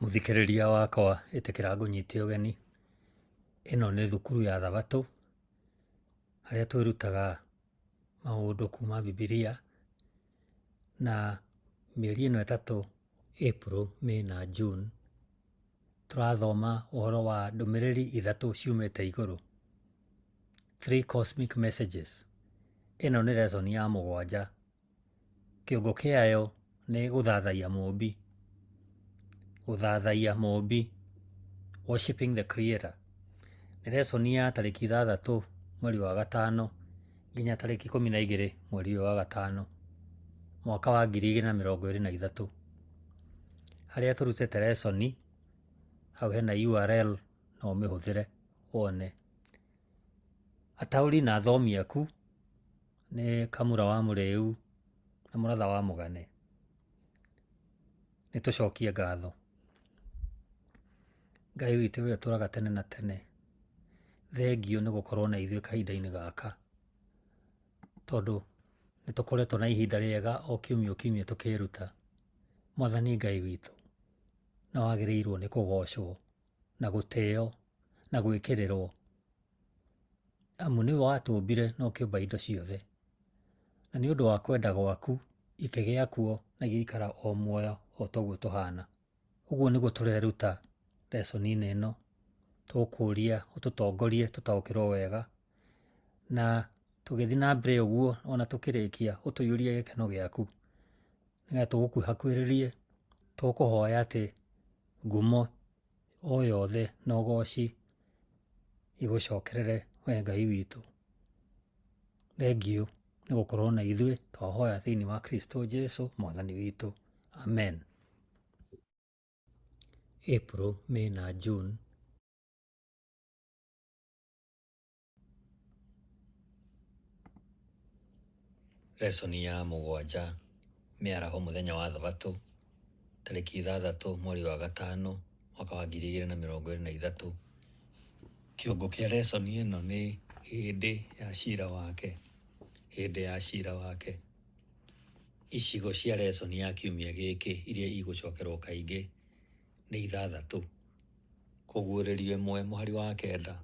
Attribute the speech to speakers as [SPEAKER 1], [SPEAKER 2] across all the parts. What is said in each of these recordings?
[SPEAKER 1] Mũthikĩrĩria wakwa, ĩtĩkĩra ngũnyite ũgeni. Ĩno nĩ thukuru ya thabatũ, harĩa twĩrutaga maũndũ kuma Bibilia, na mĩeri ĩno ĩtatũ April, May na June, tũrathoma ũhoro wa ndũmĩrĩri ithatũ ciumĩte igũrũ. Three cosmic messages. Ĩno nĩ lesson ya mũgwanja. Kĩongo kĩayo nĩ gũthathaiya Mũũmbi. Gũthathaiya Mũũmbi, Worshipping the Creator. Nĩ lesson ya tarĩki 6 mweri wa gatano nginya tarĩki 12 mweri ũyũ wa gatano mwaka wa 2023. Harĩa tũrutĩte lesson, hau hena URL no ũmĩhũthĩre wone. Ataũri na athomi aku nĩ Kamura wa Mũrĩu na Mũratha wa Mũgane. Nĩ tũcokie ngatho. Ngai witũ we ũtũraga tene na tene, thengiũ nĩ gũkorwo na ithuĩ kahinda-inĩ gaka, tondũ nĩ tũkoretwo na ihinda rĩega o kiumia o kiumia tũkĩĩruta. Mwathani Ngai witũ, nĩ wagĩrĩirwo nĩ kũgocwo na gũtĩo na gwĩkĩrĩrwo. Amu nĩwe watũmbire na ũkĩũmba indo ciothe, na nĩ ũndũ wa kwenda gwaku ikĩgĩa kuo na igĩikara o muoyo o ta ũguo tũhana. Ũguo nĩguo tũreruta lesson-inĩ ĩno, tũgũkũria ũtũtongorie tũtaũkĩrwo wega, na tũgĩthiĩ na mbere ũguo ona tũkĩrĩkia ũtũiyũrie gĩkeno gĩaku, nĩgetha tũgũkuhakuhĩrĩrie, tũkũhoya atĩ ngumo o yothe na ũgoci igũcokerere we Ngai witũ. Thengiũ nĩ gũkorwo na ithuĩ, twahoya thĩinĩ wa Kristo Jesu mwathani witũ. Amen. April, May na June. Lesson ya mũgwanja, mĩaraho mũthenya wa thabatũ, tarĩki 6 mweri wa gatano mwaka wa 2023. Kĩongo kĩa lesson ĩno nĩ hĩndĩ ya cira wake, hĩndĩ ya cira wake. Icigo cia lesson ya kiumia gĩkĩ iria igũcokerwo kaingĩ nĩ ithathatũ. Kũguũrĩrio 1 mũhari wa 9,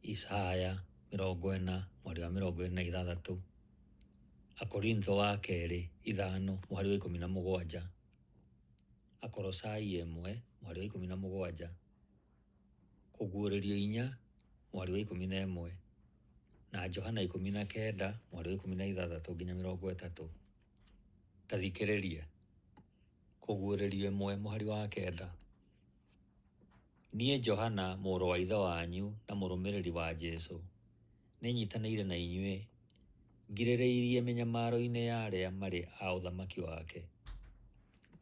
[SPEAKER 1] Isaya 40 mũhari wa 26, Akorintho wa kerĩ 5 mũhari wa 17, Akorosai 1 mũhari wa 17, Kũguũrĩrio 4 mũhari wa 11, na Johana 19 mũhari wa 16 nginya 30. Ta thikĩrĩria. Kũguũrĩrio 1 mũhari wa 9. Niĩ Johana, mũrũ wa ithe wanyu na mũrũmĩrĩri wa Jesũ, nĩnyiitanĩire na inyuĩ, ngirĩrĩirie mĩnyamaro-inĩ ya arĩa marĩ a ũthamaki wake.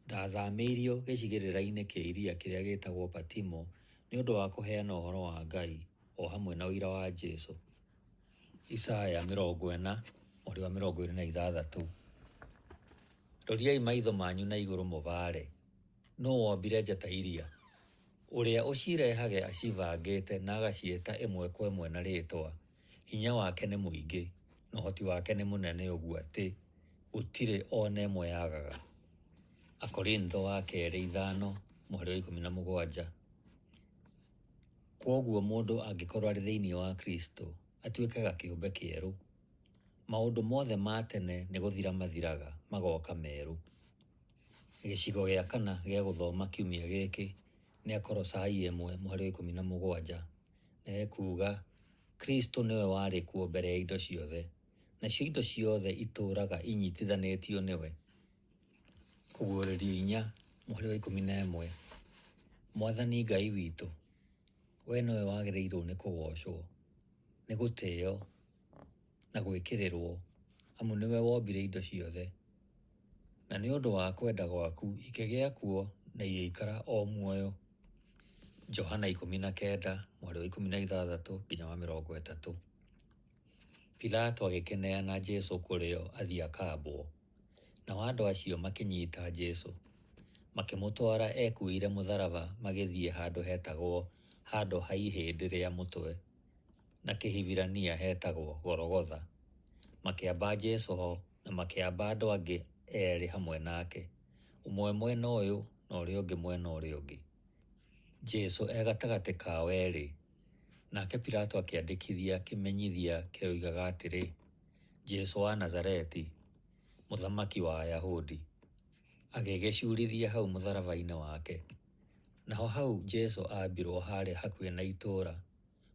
[SPEAKER 1] Ndaathamĩirio gĩcigĩrĩra-inĩ kĩa iria kĩrĩa gĩĩtagwo Patimo nĩ ũndũ wa kũheana ũhoro wa Ngai o hamwe na ũira wa Jesũ. Isaya 40, mũhari wa 26. Roriai maitho manyu na igũrũ mũbaare, Nũũ wombire njata iria? Ũrĩa ũcirehage acibangĩte na agaciĩta ĩmwe kwa ĩmwe na rĩĩtwa, hinya wake nĩ mũingĩ, na ũhoti wake nĩ mũnene ũguo atĩ gũtirĩ o na ĩmwe yagaga. Akorintho wa kerĩ 5 mũhari wa 17. Kwoguo mũndũ angĩkorwo arĩ thĩinĩ wa Kristo, atuĩkaga kĩũmbe kĩerũ. Maũndũ mothe ma tene nĩ gũthira mathiraga, magoka merũ. Gĩcigo gĩa kana gĩa gũthoma kiumia gĩkĩ nĩ Akorosai 1 mũhari wa 17, na ekuuga, Kristo nĩwe warĩ kuo mbere ya indo ciothe, nacio indo ciothe itũũraga inyitithanĩtio nĩwe. Kũguũrĩrio 4 mũhari wa 11, Mwathani Ngai witũ, we nĩwe wagĩrĩirwo nĩ kũgoocwo, nĩ gũtĩo na gwĩkĩrĩrwo, amu nĩwe wombire indo ciothe, na nĩ ũndũ wa kwenda gwaku ikĩgĩa kuo na igĩikara o muoyo. Johana 19 mũhari wa 16 nginya wa 30. Pilato agĩkĩneana Jesu kũrĩ o athiĩ akambwo. Nao andũ acio makĩnyita Jesu, makĩmũtwara ekuuĩire mũtharaba magĩthiĩ handũ hetagwo Handũ ha Ihĩndĩ rĩa Mũtwe, na Kĩhibirania hetagwo Gologotha. Makĩamba Jesu ho na makĩamba andũ angĩ erĩ hamwe nake, ũmwe mwena ũyũ na ũrĩa ũngĩ mwena ũrĩa ũngĩ. Jesũ e gatagatĩ kao erĩ. Nake Pilato akĩandĩkithia kĩmenyithia kĩroigaga atĩrĩ, Jesũ wa Nazareti, Mũthamaki wa Ayahudi. Agĩgĩcuurithia hau mũtharaba-inĩ wake. Naho hau Jesũ aambirwo haarĩ hakuhĩ na itũũra,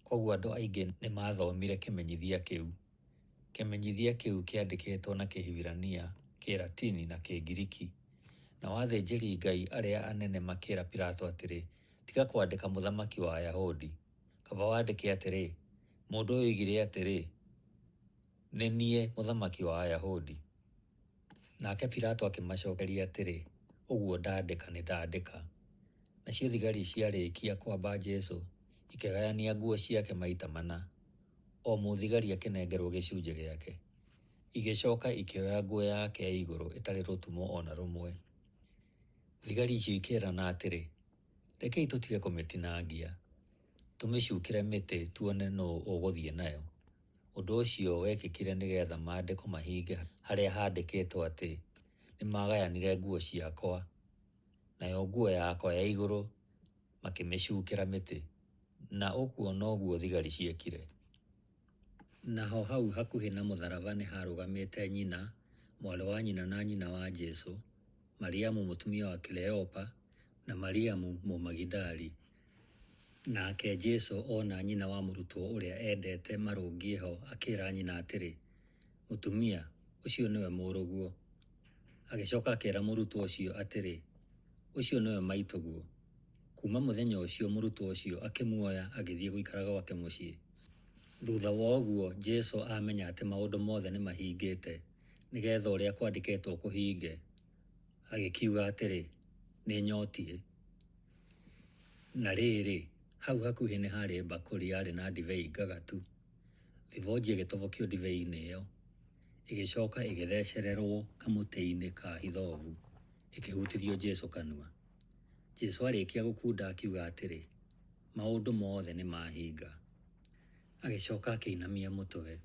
[SPEAKER 1] kwoguo andũ aingĩ nĩ maathomire kĩmenyithia kĩu. Kĩmenyithia kĩu kĩandĩkĩtwo na Kĩhibirania, Kĩlatini na Kĩngiriki. Nao athĩnjĩri-Ngai arĩa anene makĩĩra Pilato atĩrĩ, Tiga kwandĩka 'Mũthamaki wa Ayahudi,' kaba wandĩke atĩrĩ, 'Mũndũ ũyũ oigire atĩrĩ, Nĩ niĩ Mũthamaki wa Ayahudi.' Nake Pilato akĩmacokeria atĩrĩ, Ũguo ndandĩka nĩ ndandĩka. Nacio thigari ciarĩkia kwamba Jesu, ikĩgayania nguo ciake maita mana, o mũthigari akĩnengerwo gĩcunjĩ gĩake. Igĩcoka ikĩoya nguo yake ya igũrũ ĩtarĩ rũtumo o na rũmwe. Thigari icio ikĩĩrana atĩrĩ, Rekei tũtige kũmĩtinangia, tũmĩcukĩre mĩtĩ tuone nũũ ũgũthiĩ nayo. Ũndũ ũcio wekĩkire nĩgetha maandĩko mahinge harĩa haandĩkĩtwo atĩ, 'Nĩ maagayanire nguo ciakwa, nayo nguo yakwa ya igũrũ makĩmĩcukĩra mĩtĩ.' Na ũguo noguo thigari ciekire. Naho hau hakuhĩ na mũtharaba nĩ haarũgamĩte nyina, mwarĩ wa nyina na nyina wa Jesũ, Mariamu mũtumia wa Kileopa, na Mariamu Mũmagidali. Nake Jesũ ona nyina wa mũrutwo ũrĩa eendete marũngiĩ ho, akĩĩra nyina atĩrĩ, Mũtumia, ũcio nĩwe mũrũguo. Agĩcoka akĩĩra mũrutwo ũcio atĩrĩ, Ũcio nĩwe maitũguo. Kuuma mũthenya ũcio mũrutwo ũcio akĩmuoya agĩthiĩ gũikara gwake mũciĩ. Thutha wa ũguo Jesũ aamenya atĩ maũndũ mothe nĩmahingĩte, nĩgeetha ũrĩa kwandĩkĩtwo kũhinge, agĩkiuga atĩrĩ, Nĩnyotiĩ. Na rĩrĩ, hau hakuhĩ nĩ haarĩ mbakũri yarĩ na ndibei ngagatu. Thibonji ĩgĩtobokio ndibei-inĩ ĩyo, ĩgĩcoka ĩgĩthecererwo kamũtĩ-inĩ ka hithobu, ĩkĩhutithio Jesũ kanua. Jesũ arĩkia gũkunda akiuga atĩrĩ, Maũndũ mothe nĩ mahinga. Agĩcoka akĩinamia mũtwe,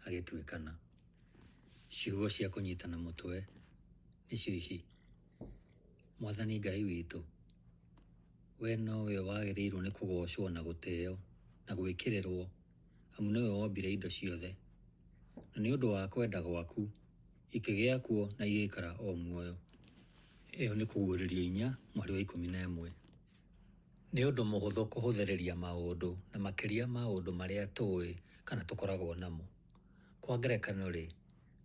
[SPEAKER 1] agĩtuĩkana. Ciugo cia kũnyitana mũtwe nĩcio ici: Mwathani Ngai witũ, wee nowe wagĩrĩirwo nĩ kũgoocwo na gũtĩo na gwĩkĩrĩrwo, amu nĩwe wombire indo ciothe, na nĩ ũndũ wa kwenda gwaku ikĩgĩa kuo na igĩikara o muoyo. Ĩyo nĩ Kũguũrĩrio inya mweri wa 11. Nĩ ũndũ mũhũthũ kũhũthĩrĩria maũndũ, na makĩria maũndũ marĩa tũĩ kana tũkoragwo namo. Kwa ngerekano-rĩ,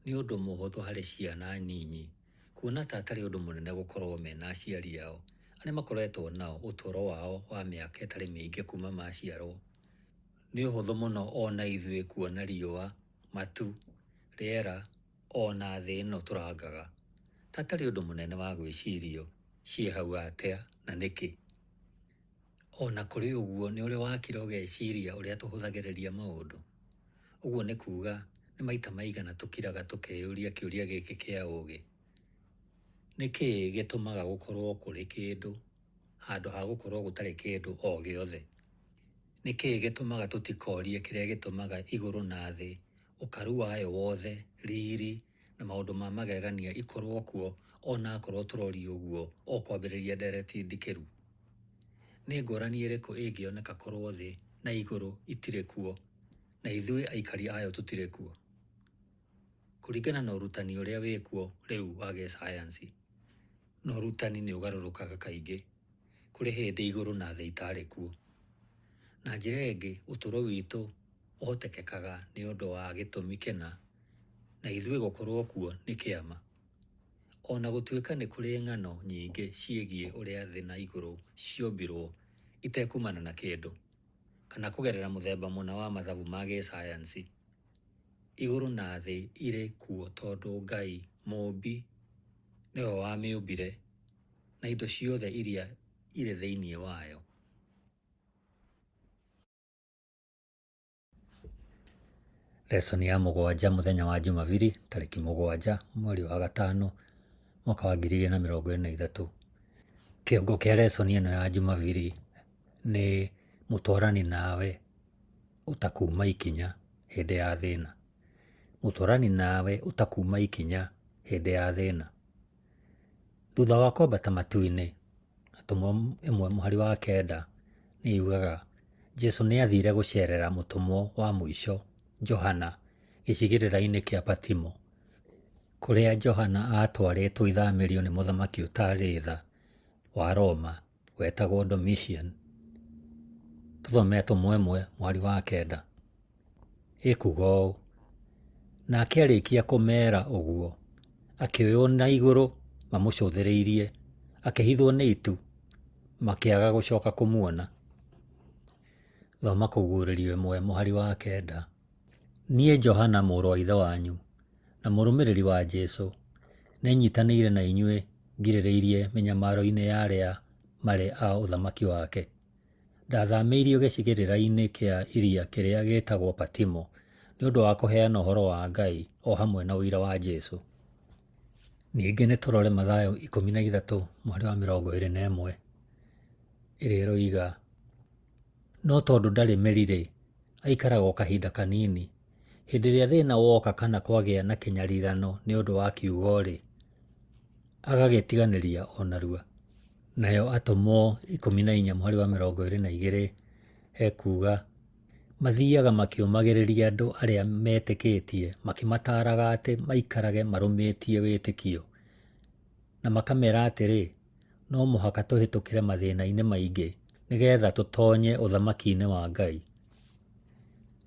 [SPEAKER 1] nĩ ũndũ mũhũthũ harĩ ciana nyinyi kuona ta atarĩ ũndũ mũnene gũkorũo mena aciari ao, arĩa makoretwo nao ũtũũro wao wa mĩaka ĩtarĩ mĩingĩ kuuma maciarũo. Nĩ ũhũthũ mũno o na ithuĩ kuona riũa, matu, rĩera, o na thĩ ĩno tũrangaga, ta atarĩ ũndũ mũnene wa gwĩcirio ciĩ hau atĩa na nĩkĩ. O na kũrĩ ũguo, nĩ ũrĩ wakira ũgeciria ũrĩa tũhũthagĩrĩria maũndũ? Ũguo nĩ kuuga, nĩ maita maigana tũkiraga tũkeyũria kĩũria gĩkĩ kĩa ũũgĩ, 'Nĩ kĩĩ gĩtũmaga gũkorũo kũrĩ kĩndũ handũ ha gũkorũo gũtarĩ kĩndũ o gĩothe? Nĩ kĩĩ gĩtũmaga tũtikorie kĩrĩa gĩtũmaga igũrũ na thĩ, ũkaru wayo wothe, riri, na maũndũ ma magegania ikorũo kuo o na akorũo tũrorio ũguo o kwambĩrĩria ndeereti ndikĩru? Nĩ ngũrani ĩrĩkũ ĩngĩoneka korũo thĩ na igũrũ itirĩ kuo na ithuĩ aikari ayo tũtirĩ kuo? Kũringana na ũrutani ũrĩa wĩ kuo rĩu wa gĩsayansi, na ũrutani nĩ ũgarũrũkaga kaingĩ, kũrĩ hĩndĩ igũrũ na thĩ itaarĩ kuo. Na njĩra ĩngĩ, ũtũũro witũ ũhotekekaga nĩ ũndũ wa gĩtũmi kĩna, na ithuĩ gũkorũo kuo nĩ kĩama. O na gũtuĩka nĩ kũrĩ ng'ano nyingĩ ciĩgiĩ ũrĩa thĩ na igũrũ ciombirũo itekumana na kĩndũ, kana kũgerera mũthemba mũna wa mathabu ma gĩsayansi, igũrũ na thĩ irĩ kuo tondũ Ngai, Mũũmbi, nĩwe wamĩũmbire na indo ciothe iria irĩ thĩinĩ wayo. Lesson ya mũgwanja mũthenya wa Jumabiri tarĩki 7 mweri wa gatano mwaka wa 2023. Kĩongo kĩa lesson ĩno ya Jumabiri nĩ mũtwarani nawe ũtakuma ikinya hĩndĩ ya thĩna. Mũtwarani nawe ũtakuma ikinya hĩndĩ ya thĩna. Thutha wa kwambata matu-inĩ, Atũmwo 1 mũhari wa 9 nĩ yugaga Jesu nĩ aathire gũceerera mũtũmwo wa mũico, Johana, gĩcigĩrĩra-inĩ kĩa Patimo, kũrĩa Johana aatwarĩtwo ithamĩrio nĩ mũthamaki ũtarĩ tha wa Roma wetagwo Domitian. Tũthome Atũmwo 1 mũhari wa 9. Ĩkuuga ũũ: Nake arĩkia kũmeera ũguo, akĩoywo na igũrũ mamũcũthĩrĩirie, akĩhithwo nĩ itu, makĩaga gũcoka kũmuona. Thoma Kũguũrĩrio 1 mũhari wa 9. Niĩ Johana mũrũ wa Ithe wanyu, na mũrũmĩrĩri wa Jesu, nĩnyitanĩire na inyuĩ ngirĩrĩirie mĩnyamaro-inĩ ya arĩa marĩ a ũthamaki wake. Ndathamĩirio gĩcigĩrĩra-inĩ kĩa iria kĩrĩa gĩtagwo Patimo nĩ ũndũ wa kũheana ũhoro wa Ngai o hamwe na ũira wa Jesu. Ningĩ nĩ tũrore Mathayo 13 mũhari wa 21 ĩrĩa ĩroiga, No tondũ ndarĩ mĩri-rĩ, aikaraga o kahinda kanini. Hĩndĩ ĩrĩa thĩna woka kana kwagĩa na kĩnyarirano nĩ ũndũ wa kiugo-rĩ, agagĩtiganĩria o narua. Nayo Atũmwo 14 mũhari wa 22 hekuuga, Mathiaga makĩũmagĩrĩria andũ arĩa metĩkĩtie, makĩmataaraga atĩ maikarage marũmĩtie wĩtĩkio, na makamera atĩrĩ, no mũhaka tũhĩtũkĩre mathĩna-inĩ maingĩ nĩgetha tũtonye ũthamaki-inĩ wa Ngai.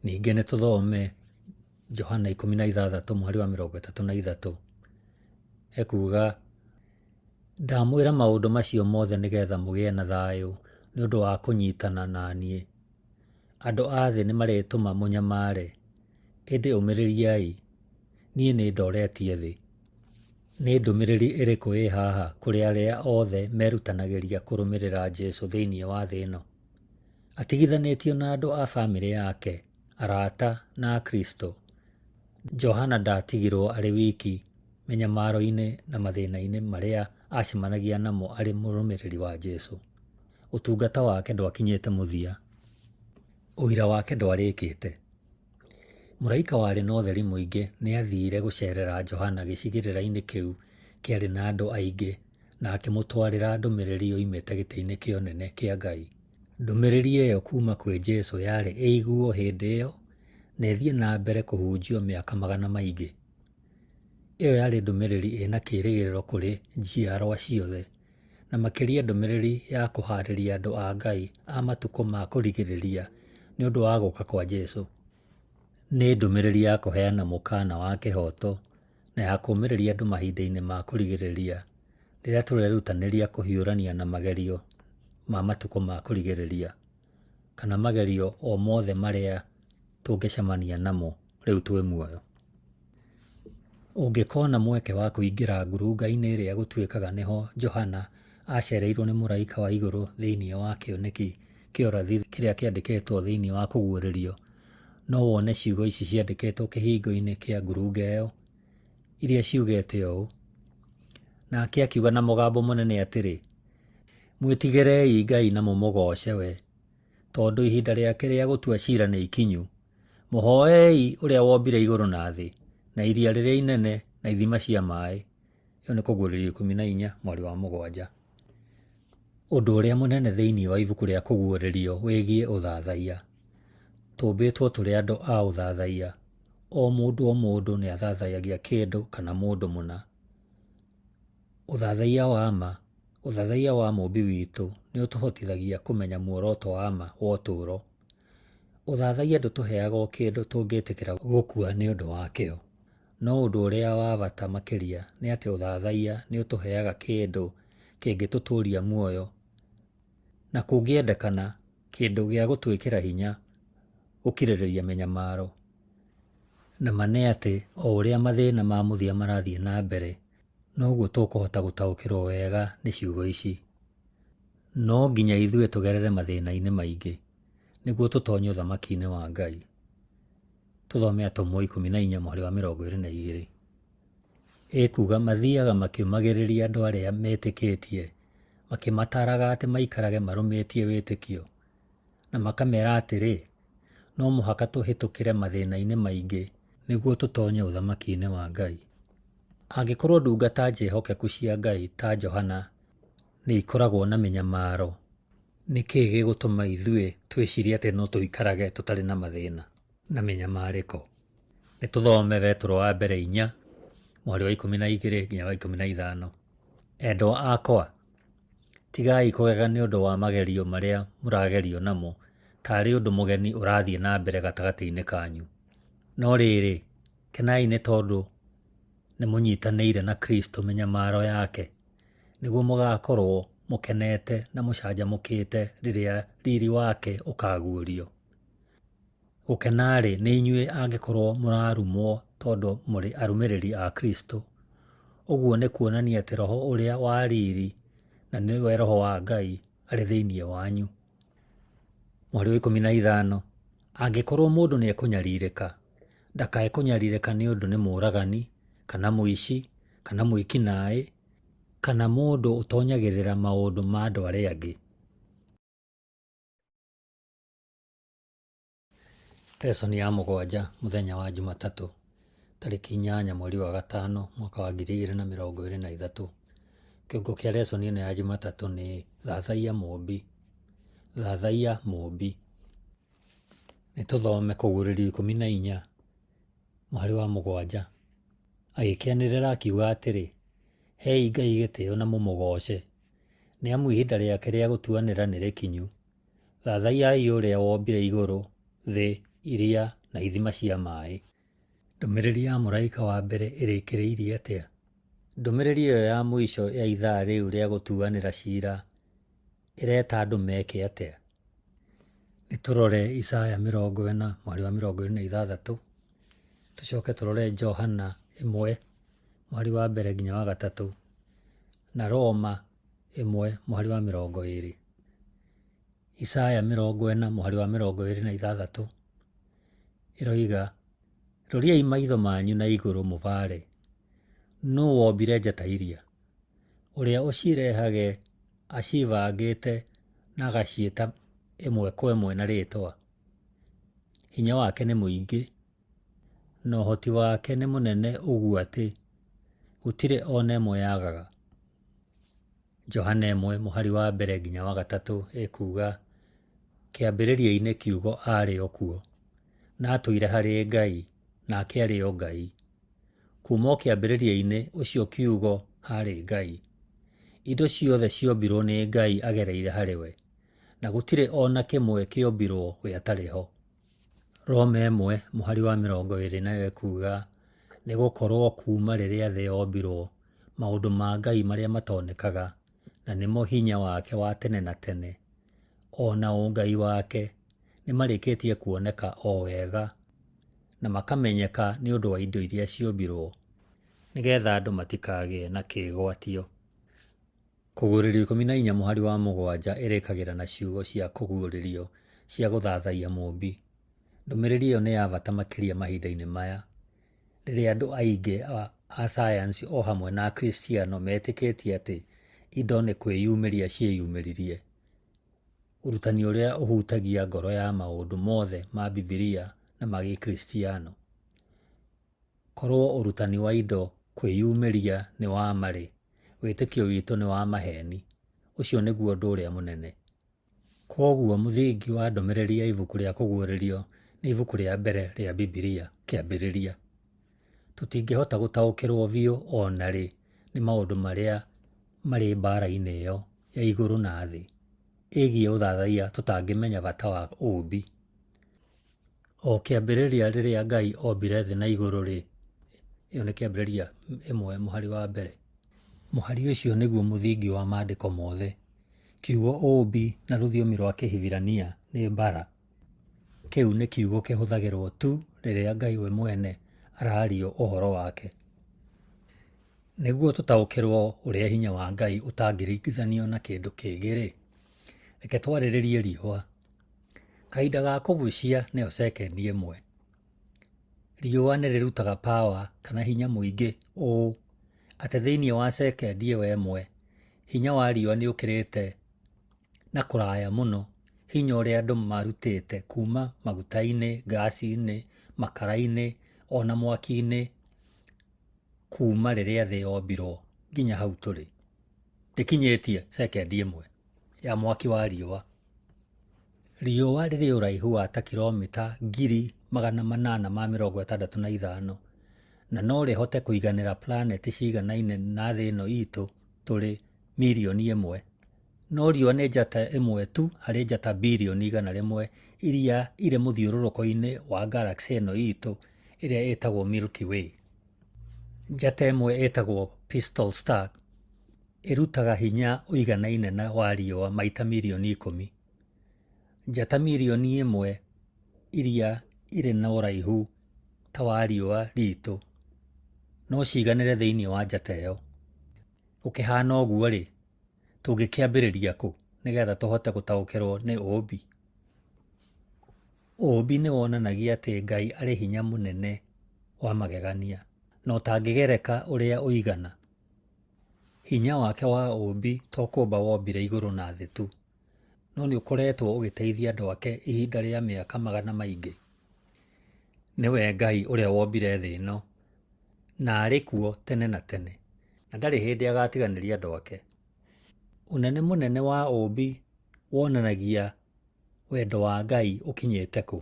[SPEAKER 1] Ningĩ nĩ tũthome Johana 16 mũhari wa 33 hekuuga, Ndamwĩra maũndũ macio mothe nĩgetha mũgĩe na thayũ nĩ ũndũ wa kũnyitana na niĩ. Andũ a thĩ nĩmarĩtũma mũnyamare, ĩndĩ ũmĩrĩriai, niĩ nĩndoretie thĩ. Nĩ ndũmĩrĩri ĩrĩkũ ĩ haha kũrĩ arĩa othe merutanagĩria kũrũmĩrĩra Jesu thĩinĩ wa thĩ ĩno? Atigithanĩtio na andũ a famĩlĩ yake, arata, na Akristo, Johana ndaatigirũo arĩ wiki mĩnyamaro-inĩ na mathĩna-inĩ marĩa aacemanagia namo arĩ mũrũmĩrĩri wa Jesu. Ũtungata wake ndwakinyĩte mũthia. Ũira wake ndwarĩkĩte. Mũraika warĩ na ũtheri mũingĩ nĩ aathire gũceerera Johana gĩcigĩrĩra-inĩ kĩu kĩarĩ na andũ aingĩ na akĩmũtwarĩra ndũmĩrĩri yoimĩte gĩtĩ-inĩ kĩa ũnene kĩa Ngai. Ndũmĩrĩri ĩyo kuuma kwĩ Jesu yarĩ ĩiguo hĩndĩ ĩyo na ĩthiĩ na mbere kũhunjio mĩaka magana maingĩ. Ĩyo yarĩ ndũmĩrĩri ĩna kĩĩrĩgĩrĩro kũrĩ njiarũa ciothe, na makĩria ndũmĩrĩri ya kũhaarĩria andũ a Ngai a matukũ ma kũrigĩrĩria nĩ ũndũ wa gũka kwa Jesu. Nĩ ndũmĩrĩri ya kũheana mũkaana wa kĩhooto na ya kũũmĩrĩria andũ mahinda-inĩ ma kũrigĩrĩria rĩrĩa tũrerutanĩria kũhiũrania na magerio ma matukũ ma kũrigĩrĩria, kana magerio o mothe marĩa tũngĩcemania namo rĩu twĩ muoyo. Ũngĩkona mweke wa kũingĩra ngurunga-inĩ ĩrĩa gũtuĩkaga nĩho Johana aacereirwo nĩ mũraika wa igũrũ thĩinĩ wa kĩoneki kĩa ũrathi kĩrĩa kĩandĩkĩtwo thĩinĩ wa Kũguũrĩrio, no wone ciugo ici ciandĩkĩtwo kĩhingo-inĩ kĩa ngurunga ĩyo, iria ciugĩte ũũ: Nake akiuga na mũgambo mũnene atĩrĩ, Mwĩtigĩrei Ngai na mũmũgooce we, tondũ ihinda rĩake rĩa gũtua ciira nĩ ikinyu. Mũhoei ũrĩa wombire igũrũ na thĩ, na iria rĩrĩa inene, na ithima cia maĩ. Ĩyo nĩ Kũguũrĩrio 14 mweri wa 7. Ũndũ ũrĩa mũnene thĩinĩ wa ibuku rĩa Kũguũrĩrio wĩgiĩ ũthathaiya. Tũmbĩtwo tũrĩ andũ a ũthathaiya. O mũndũ o mũndũ nĩ athathayagia kĩndũ kana mũndũ mũna. Ũthathaiya wa ma, ũthathaiya wa Mũũmbi witũ, nĩ ũtũhotithagia kũmenya muoroto wa ma wa ũtũũro. Ũthathaiya ndũtũheaga o kĩndũ tũngĩtĩkĩra gũkua nĩ ũndũ wakĩo. No ũndũ ũrĩa wa bata makĩria nĩ atĩ ũthathaiya nĩ ũtũheaga kĩndũ kĩngĩtũtũũria muoyo, na kũngĩendekana, kĩndũ gĩa gũtwĩkĩra hinya gũkirĩrĩria mĩnyamaro. Na ma nĩ atĩ o ũrĩa mathĩna ma mũthia marathiĩ na mbere, noguo tũkũhota gũtaũkĩrũo wega nĩ ciugo ici: No nginya ithuĩ tũgerere mathĩna-inĩ maingĩ nĩguo tũtonye ũthamaki-inĩ wa Ngai. Tũthome Atũmwo 14 mũhari wa 22. Ĩkuuga mathiaga makĩũmagĩrĩria andũ arĩa metĩkĩtie, makĩmataaraga atĩ maikarage marũmĩtie wĩtĩkio, na makamera atĩrĩ, no mũhaka tũhĩtũkĩre mathĩna-inĩ maingĩ nĩguo tũtonye ũthamaki-inĩ wa Ngai. Angĩkorũo ndungata njĩhokeku cia Ngai ta Johana nĩ ikoragwo na mĩnyamaro, nĩ kĩĩ gĩgũtũma ithuĩ twĩcirie atĩ no tũikarage tũtarĩ na mathĩna na mĩnyamarĩko? Nĩ tũthome Petero wa mbere 4 mũhari wa 12 nginya wa 15. Endwa akwa, tigai kũgega nĩ ũndũ wa magerio marĩa mũragerio namo taarĩ ũndũ mũgeni ũrathiĩ na mbere gatagatĩ-inĩ kanyu. No rĩrĩ, kenai nĩ tondũ nĩ mũnyitanĩire na Kristo mĩnyamaro yake, nĩguo mũgaakorwo mũkenete na mũcanjamũkĩte rĩrĩa riri wake ũkaaguũrio. Gũkena-rĩ, nĩ inyuĩ angĩkorwo mũrarumwo tondũ mũrĩ arũmĩrĩri a Kristo. Ũguo nĩ kuonania atĩ Roho ũrĩa wa riri, na nĩwe Roho wa Ngai, arĩ thĩinĩ wanyu. Mũhari wa 15. Angĩkorwo mũndũ nĩ ekũnyarirĩka, ndakae kũnyarirĩka nĩ ũndũ nĩ mũũragani, kana mũici, kana mwĩki-naĩ, kana mũndũ ũtonyagĩrĩra maũndũ ma andũ arĩa angĩ. Lesson ya mũgwanja mũthenya wa Jumatatũ, tarĩki 8 mweri wa gatano mwaka wa 2023. Kĩongo kĩa lesson ĩno ya Jumatatũ nĩ Thathaiya Mũũmbi. Thathaiya Mũũmbi. Nĩ tũthome Kũguũrĩrio 14 mũhari wa 7. Agĩkĩanĩrĩra akiuga atĩrĩ, Hei Ngai gĩtĩo na mũmũgooce, nĩ amu ihinda rĩake rĩa gũtuanĩra nĩ rĩkinyu. Thathaiyai ũrĩa wombire igũrũ, thĩ, iria na ithima cia maĩ. Ndũmĩrĩri ya mũraika wa mbere ĩrĩkĩrĩirie atĩa? Ndũmĩrĩri ĩyo ya mũico ya ithaa rĩu rĩa gũtuanĩra ciira ĩreta andũ meke atĩa? Nĩ tũrore Isaya 40 mũhari wa 26, tũcoke tũrore Johana 1 mũhari wa 1 nginya wa 3, na Roma 1 mũhari wa 20. Isaya 40 mũhari wa 26 ĩroiga, Roriai maitho manyu na igũrũ mũbaare, nũũ wombire njata iria? Ũrĩa ũcirehage acibangĩte na agaciĩta ĩmwe kwa ĩmwe na rĩĩtwa. Hinya wake nĩ mũingĩ, na ũhoti wake nĩ mũnene ũguo atĩ gũtirĩ o na ĩmwe yagaga. Johana 1 mũhari wa 1 nginya wa 3 ĩkuuga, Kĩambĩrĩria-inĩ kiugo aarĩ o kuo, na atũire harĩ Ngai, nake aarĩ o Ngai. Kuuma o kĩambĩrĩria-inĩ ũcio kiugo haarĩ Ngai. Indo ciothe ciombirwo nĩ Ngai agereire harĩ we, na gũtirĩ o na kĩmwe kĩombirwo we atarĩ ho. Roma 1 mũhari wa 20 nayo ĩkuuga, Nĩ gũkorwo kuuma rĩrĩa thĩ yombirwo, maũndũ ma Ngai marĩa matonekaga, na nĩmo hinya wake wa tene na tene, o na ũngai wake, nĩ marĩkĩtie kuoneka o wega na makamenyeka nĩ ũndũ wa indo iria ciombirwo, nĩgetha andũ matikagĩe na kĩĩgwatio. Kũguũrĩrio 14 mũhari wa 7 ĩrĩkagĩra na ciugo cia kũguũrĩrio cia gũthathaiya Mũũmbi. Ndũmĩrĩri ĩyo nĩ ya bata makĩria mahinda-inĩ maya, rĩrĩa andũ aingĩ a sayansi o hamwe na Akristiano metĩkĩtie atĩ indo nĩ kwĩyumĩria cieyumĩririe, ũrutani ũrĩa ũhutagia ngoro ya maũndũ mothe ma Bibilia na ma Gĩkristiano. Korwo ũrutani wa indo kwĩyumĩria nĩ wa ma-rĩ, wĩtĩkio witũ nĩ wa maheeni. Ũcio nĩguo ũndũ ũrĩa mũnene. Kwoguo mũthingi wa ndũmĩrĩri ya ibuku rĩa Kũguũrĩrio nĩ ibuku rĩa mbere rĩa Bibilia, Kĩambĩrĩria. Tũtingĩhota gũtaũkĩrũo biũ o na rĩ nĩ maũndũ marĩa marĩ mbaara-inĩ ĩyo ya igũrũ na thĩ ĩgiĩ ũthathaiya tũtangĩmenya bata wa ũũmbi. O kĩambĩrĩria rĩrĩa Ngai ombire thĩ na igũrũ-rĩ, ĩyo nĩ Kĩambĩrĩria 1 mũhari wa 1. Mũhari ũcio nĩguo mũthingi wa maandĩko mothe. Kiugo ũũmbi na rũthiomi rwa Kĩhibirania nĩ bara. Kĩu nĩ kiugo kĩhũthagĩrũo tu rĩrĩa Ngai we mwene arario ũhoro wake. Nĩguo tũtaũkĩrũo ũrĩa hinya wa Ngai ũtangĩringithanio na kĩndũ kĩngĩ-rĩ, reke twarĩrĩrie riũa. Kahinda ga kũgucia nĩyo cekendi ĩmwe. Riũa nĩ rĩrutaga power kana hinya mũingĩ ũũ atĩ thĩinĩ wa cekendi ĩyo ĩmwe, hinya wa riũa nĩ ũkĩrĩte na kũraya mũno hinya ũrĩa andũ marutĩte kuma maguta-inĩ, ngasi-inĩ, makara-inĩ, ona mwaki-inĩ kuma rĩrĩa thĩ yombirwo nginya hau tũrĩ. Ndĩkinyĩtie sekendi ĩmwe ya mwaki wa riũa. Riũa rĩrĩ ũraihu wa ta kiromita 865,000 na no rĩhote kũiganĩra planeti ciganaine na thĩ ĩno itũ tũrĩ mirioni ĩmwe. No riũa nĩ njata ĩmwe tu harĩ njata birioni 100 iria irĩ mũthiũrũrũko-inĩ wa galaxy ĩno itũ ĩrĩa ĩtagwo Milky Way. Njata ĩmwe ĩtagwo Pistol Star ĩrutaga hinya ũiganaine na wa riũa maita mirioni 10. Njata mirioni ĩmwe iria irĩ na ũraihu ta wa riũa ritũ no ciganĩre thĩinĩ wa njata ĩyo. Gũkĩhana ũguo-rĩ, tũngĩkĩambĩrĩria kũ nĩgetha tũhote gũtaũkĩrũo nĩ ũũmbi? Ũũmbi nĩ wonanagia atĩ Ngai arĩ hinya mũnene wa magegania na ũtangĩgereka ũrĩa ũigana. Hinya wake wa ũũmbi to kũũmba wombire igũrũ na thĩ tu, no nĩ ũkoretwo ũgĩteithia andũ ake ihinda rĩa mĩaka magana maingĩ. Nĩwe Ngai ũrĩa wombire thĩ ĩno, na arĩ kuo tene na tene, na ndarĩ hĩndĩ agatiganĩria andũ ake. Ũnene mũnene wa ũũmbi wonanagia wendo wa Ngai ũkinyĩte kũ,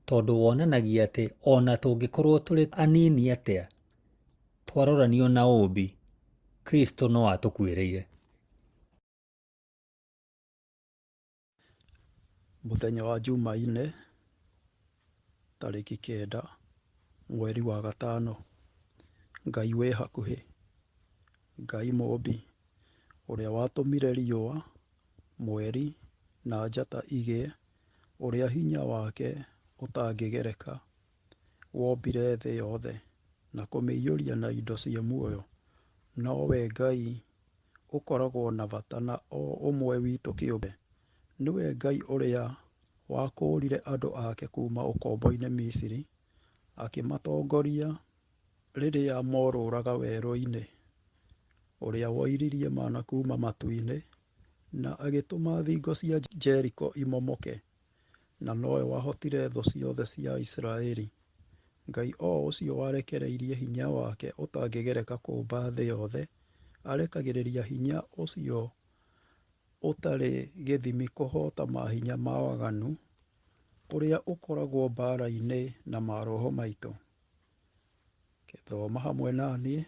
[SPEAKER 1] tondũ wonanagia atĩ o na tũngĩkorũo tũrĩ anini atĩa, twaroranio na ũũmbi, Kristo no atũkuĩrĩire.
[SPEAKER 2] Mũthenya wa Jumaine, tarĩki 9, mweri wa gatano, Ngai wĩ hakuhĩ, Ngai Mũũmbi, ũrĩa watũmire riũa, mweri, na njata igĩe, ũrĩa hinya wake ũtangĩgereka, wombire thĩ yothe na kũmĩiyũria na indo ciĩ muoyo. Nowe Ngai ũkoragwo na bata na o ũmwe witũ kĩũmbe. Nĩwe Ngai ũrĩa wakũũrire andũ ake kuuma ũkombo-inĩ Misiri, akĩmatongoria rĩrĩa morũraga werũ-inĩ, ũrĩa woiririe mana kuuma matu-inĩ, na agĩtũma thingo cia Jeriko imomoke, na nowe wahotire thũ ciothe cia Isiraeli. Ngai o ũcio warekereirie hinya wake ũtangĩgereka kũũmba thĩ yothe, arekagĩrĩria hinya ũcio ũtarĩ gĩthimi kũhoota mahinya ma waganu ũrĩa ũkoragwo mbaara-inĩ na maroho maitũ. Thoma hamwe na niĩ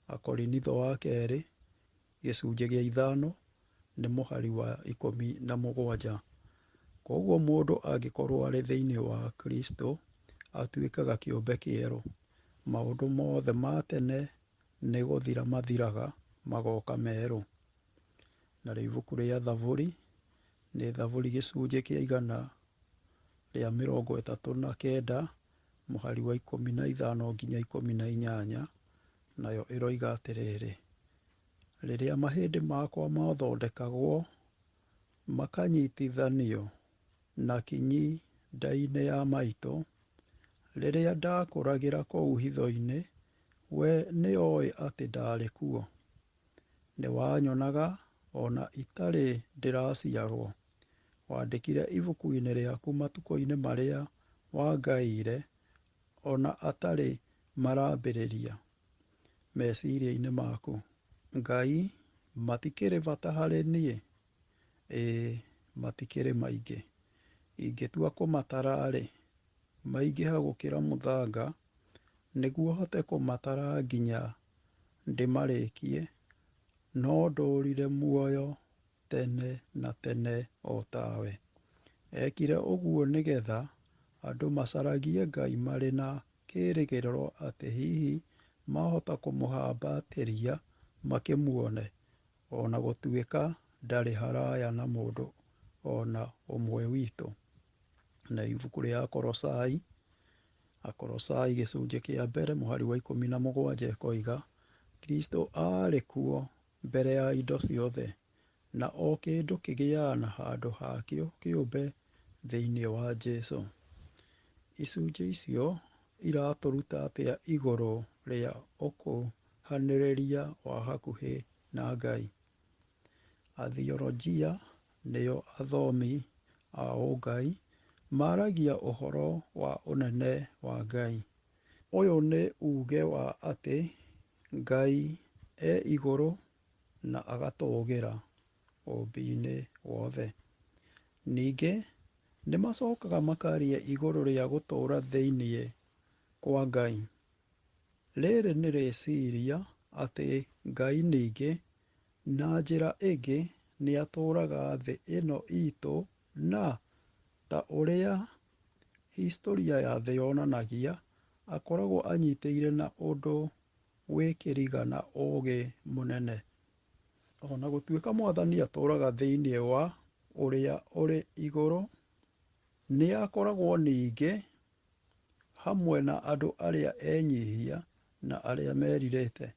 [SPEAKER 2] Akorinitho wa kerĩ gĩcunjĩ gĩa 5 nĩ mũhari wa 17. Kwoguo mũndũ angĩkorwo arĩ thĩinĩ wa Kristo atuĩkaga kĩũmbe kĩerũ. Maũndũ mothe ma tene nĩ gũthira mathiraga magoka merũ. Narĩo ibuku rĩa Thaburi nĩ Thaburi gĩcunjĩ kĩa 139 mũhari wa 15 nginya 18, nayo ĩroiga atĩrĩrĩ, rĩrĩa mahĩndĩ makwa mathondekagwo makanyitithanio na kinyi nda-inĩ ya maitũ, rĩrĩa ndakũragĩra kũu hitho-inĩ, we nĩoĩ atĩ ndarĩ kuo. Nĩwanyonaga o na itarĩ ndĩraciarwo. Wandĩkire ibuku-inĩ rĩaku matukũ-inĩ marĩa wangaĩire o na atarĩ marambĩrĩria meciria-inĩ maku. Ngai, matikĩrĩ bata harĩ niĩ? Ĩĩ, matikĩrĩ maingĩ. Ingĩtua kũmatara-rĩ, maingĩha gũkĩra mũthanga, nĩguo hote kũmatara nginya ndĩmarĩkie, no ndũũrire muoyo tene na tene o tawe. Eekire ũguo nĩgetha andũ macaragie Ngai marĩ na kĩĩrĩgĩrĩro atĩ hihi mahota kũmũhambatĩria makĩmuone, o na gũtuĩka ndarĩ haraya na mũndũ o na ũmwe witũ. Na ibuku rĩa Akolosai, Akolosai gĩcunjĩ kĩa mbere mũhari wa 17 ĩkoiga, Kristo aarĩ kuo mbere ya indo ciothe, na o kĩndũ kĩgĩaga na handũ hakĩo kĩũmbe thĩinĩ wa Jesũ. Icunjĩ icio iratũruta atĩa igũrũ rĩa ũkuhanĩrĩria wa hakuhĩ na Ngai? Athiorojia nĩo athomi a ũngai maragia ũhoro wa ũnene wa Ngai. Ũyũ nĩ uuge wa atĩ Ngai e igũrũ na agatũũgĩra ũũmbi-inĩ wothe. Ningĩ nĩ macokaga makaria igũrũ rĩa gũtũũra thĩinĩ kwa Ngai. Rĩrĩ nĩ rĩciria atĩ Ngai ningĩ, na njĩra ĩngĩ, nĩ atũũraga thĩ ĩno itũ na, ta ũrĩa historia ya thĩ yonanagia, akoragwo anyitĩrĩire na ũndũ wĩ kĩriga na ũũgĩ mũnene. O na gũtuĩka Mwathani atũũraga thĩinĩ wa Ũrĩa ũrĩ Igũrũ, nĩ akoragwo ningĩ hamwe na andũ arĩa enyihia na arĩa merirĩte.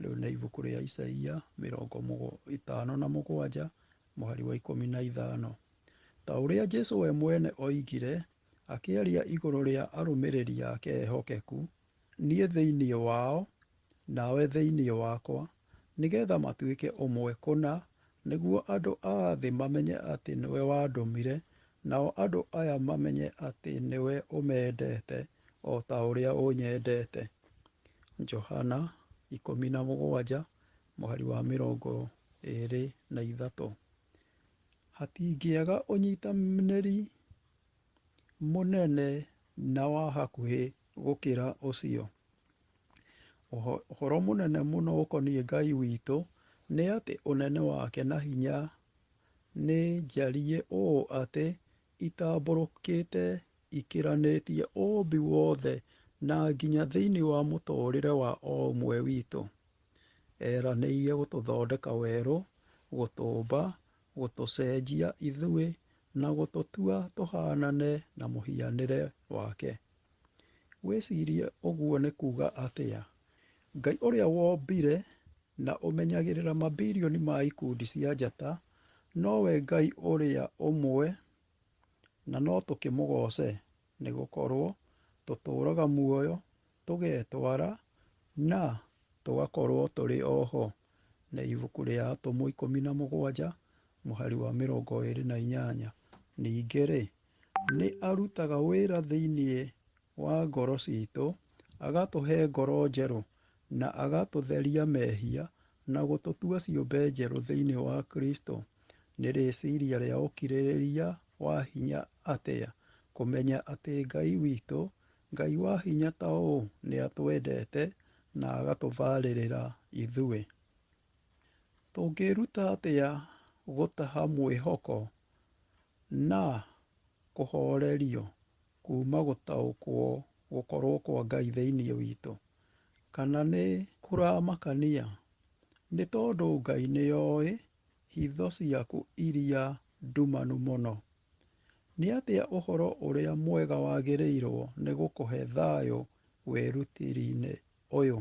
[SPEAKER 2] Rĩu nĩ ibuku rĩa Isaia 57 mũhari wa 15. Ta ũrĩa Jesu we mwene oigire akĩaria igũrũ rĩa arũmĩrĩri ake ehokeku, niĩ thĩinĩ wao, nawe thĩinĩ wakwa, nĩgetha matuĩke ũmwe kũna, nĩguo andũ a thĩ mamenye atĩ nĩwe wandũmire, nao andũ aya mamenye atĩ nĩwe ũmendete o ta ũrĩa ũnyendete. Johana 17 mũhari wa 23. Hatingĩaga ũnyitanĩri mũnene na wa hakuhĩ gũkĩra ũcio. Ũhoro mũnene mũno ũkoniĩ Ngai witũ nĩ atĩ ũnene wake na hinya nĩ njariĩ ũũ atĩ itambũrũkĩte ikĩranĩtie ũũmbi wothe na nginya thĩinĩ wa mũtũũrĩre wa o ũmwe witũ. Eranĩire gũtũthondeka werũ, gũtũũmba, gũtũcenjia ithuĩ na gũtũtua tũhaanane na mũhianĩre wake. Wĩcirie ũguo nĩ kuuga atĩa? Ngai ũrĩa wombire na ũmenyagĩrĩra mabilioni ma ikundi cia njata nowe Ngai ũrĩa ũmwe na no tũkĩmũgooce, nĩ gũkorũo tũtũũraga muoyo, tũgetwara, na tũgakorũo tũrĩ o ho. Nĩ ibuku rĩa Atũmwo 17 mũhari wa 28. Ningĩ-rĩ, nĩ arutaga wĩra thĩinĩ wa ngoro citũ, agatũhe ngoro njerũ, na agatũtheria mehia na gũtũtua ciũmbe njerũ thĩinĩ wa Kristo. Nĩ rĩciria rĩa ũkirĩrĩria wa hinya atĩa kũmenya atĩ Ngai witũ, Ngai wa hinya ta ũũ, nĩ atwendete na agatũbarĩrĩra ithuĩ. Tũngĩĩruta atĩa gũtaha mwĩhoko na kũhoorerio kuuma gũtaũkwo gũkorwo kwa Ngai thĩinĩ witũ? Kana nĩ kũramakania? Nĩ tondũ Ngai nĩoĩ hitho ciaku iria ndumanu mũno. Nĩ atĩa ũhoro ũrĩa mwega wagĩrĩirwo nĩ gũkũhe thayũ wĩrutĩri-inĩ ũyũ?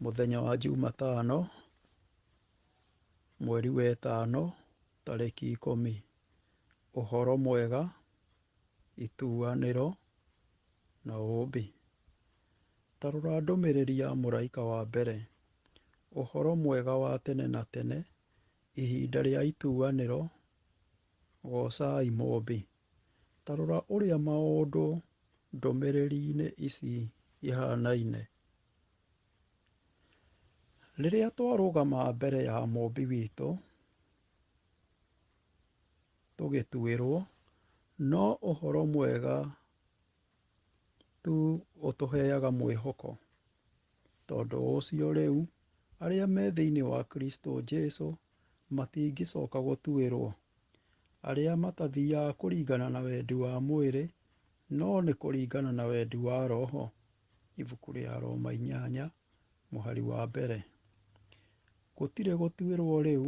[SPEAKER 2] Mũthenya wa Jumatano, mweri wa ĩtano, tarĩki 10. Ũhoro mwega, ituanĩro na ũũmbi. Ta rora ndũmĩrĩri ya mũraika wa mbere. Ũhoro mwega wa tene na tene, ihinda rĩa ituanĩro, goocai Mũũmbi. Ta rora ũrĩa maũndũ ndũmĩrĩri-inĩ ici ihanaine. Rĩrĩa twarũgama mbere ya Mũũmbi witũ tũgĩtuĩrwo, no ũhoro mwega tu ũtũheaga mwĩhoko. Tondũ ũcio rĩu arĩa me thĩinĩ wa Kristo Jesu matingĩcoka gũtuĩrwo, arĩa matathiaga kũringana na wendi wa mwĩrĩ, no nĩ kũringana na wendi wa Roho. Ibuku rĩa Roma 8 mũhari wa mbere. Gũtirĩ gũtuĩrwo rĩu,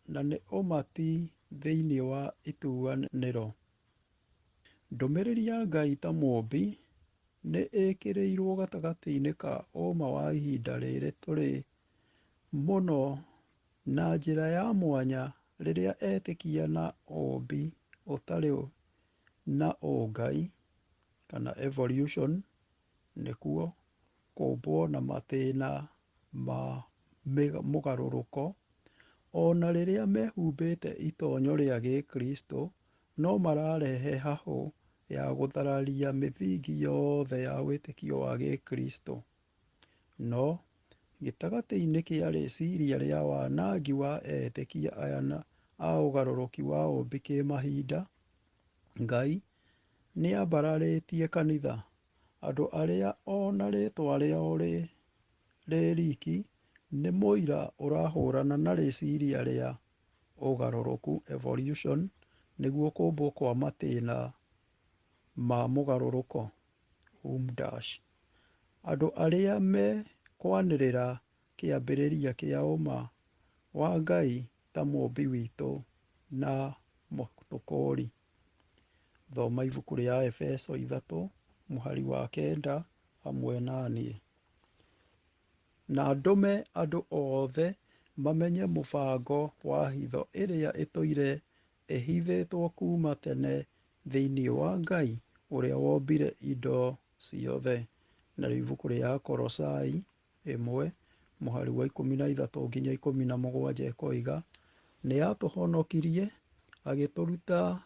[SPEAKER 2] na nĩ ũma ti thĩinĩ wa ituanĩro. Ndũmĩrĩri ya Ngai ta Mũũmbi nĩ ĩkĩrĩirwo gatagatĩ-inĩ ka ũma wa ihinda rĩrĩ tũrĩ mũno na njĩra ya mwanya rĩrĩa etĩkia na ũũmbi ũtarĩ na ũngai kana evolution nĩkuo kũũmbwo na matĩna ma mũgarũrũko, o na rĩrĩa mehumbĩte itonyo rĩa Gĩkristo no mararehe hahũ ya gũthararia mĩthingi yothe ya wĩtĩkio wa Gĩkristo. No gĩtagatĩ-inĩ kĩa rĩciria rĩa wanangi wa etĩkia aya na a ũgarũrũki wa ũũmbi kĩmahinda, Ngai nĩambararĩtie kanitha, andũ arĩa ona rĩtwa rĩao rĩ riki nĩ mũira ũrahũrana na rĩciria rĩa ũgarũrũku (evolution) nĩguo kũmbwo kwa matĩna ma mũgarũrũko. Andũ arĩa me kwanĩrĩra kĩambĩrĩria kĩa ũma wa Ngai ta mũũmbi witũ na mũtũkũũri. Thoma ibuku rĩa Efeso 3 mũhari wa 9 hamwe na niĩ. Na ndũme andũ othe mamenye mũbango wa hitho ĩrĩa ĩtũire ĩhithĩtwo kuuma tene thĩinĩ wa Ngai ũrĩa wombire indo ciothe. Narĩo ibuku rĩa Akorosai 1 mũhari wa 13 nginya 17 ĩkoiga, nĩ aatũhonokirie agĩtũruta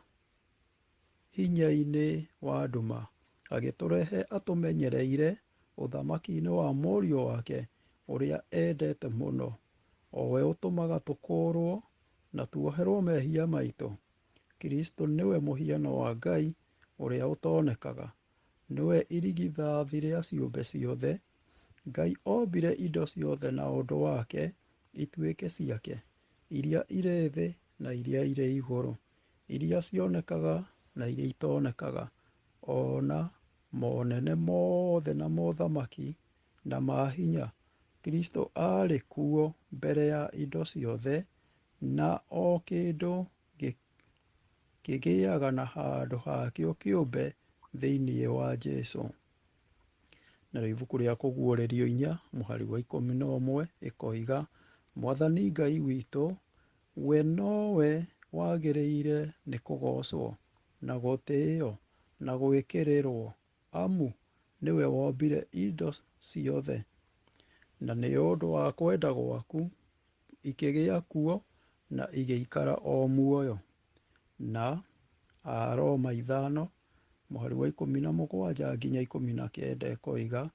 [SPEAKER 2] hinya-inĩ wa nduma, agĩtũrehe atũmenyereire ũthamaki-inĩ wa Mũriũ wake ũrĩa endete mũno, o we ũtũmaga tũkũũrwo na tuoherwo mehia maitũ. Kristo nĩwe mũhiano wa Ngai ũrĩa ũtonekaga, nĩwe irigithathi rĩa ciũmbe ciothe. Ngai ombire indo ciothe na ũndũ wake ituĩke ciake, iria irĩ thĩ na iria irĩ igũrũ, iria cionekaga na iria itonekaga, o na monene mothe na mothamaki na mahinya. Kristo aarĩ kuo mbere ya indo ciothe, na o kĩndũ kĩgĩaga na handũ hakĩo kĩũmbe thĩinĩ wa Jesũ. Narĩo ibuku rĩa Kũguũrĩrio 4 mũhari wa 11 ĩkoiga, Mwathani Ngai witũ, we nowe wagĩrĩire nĩ kũgoocwo na gũtĩĩo na gwĩkĩrĩrwo, amu nĩwe wombire indo ciothe, na nĩ ũndũ wa kwenda gwaku ikĩgĩa kuo na igĩikara o muoyo. Na Aroma 5 mũhari wa 17 nginya 19 ĩkoiga,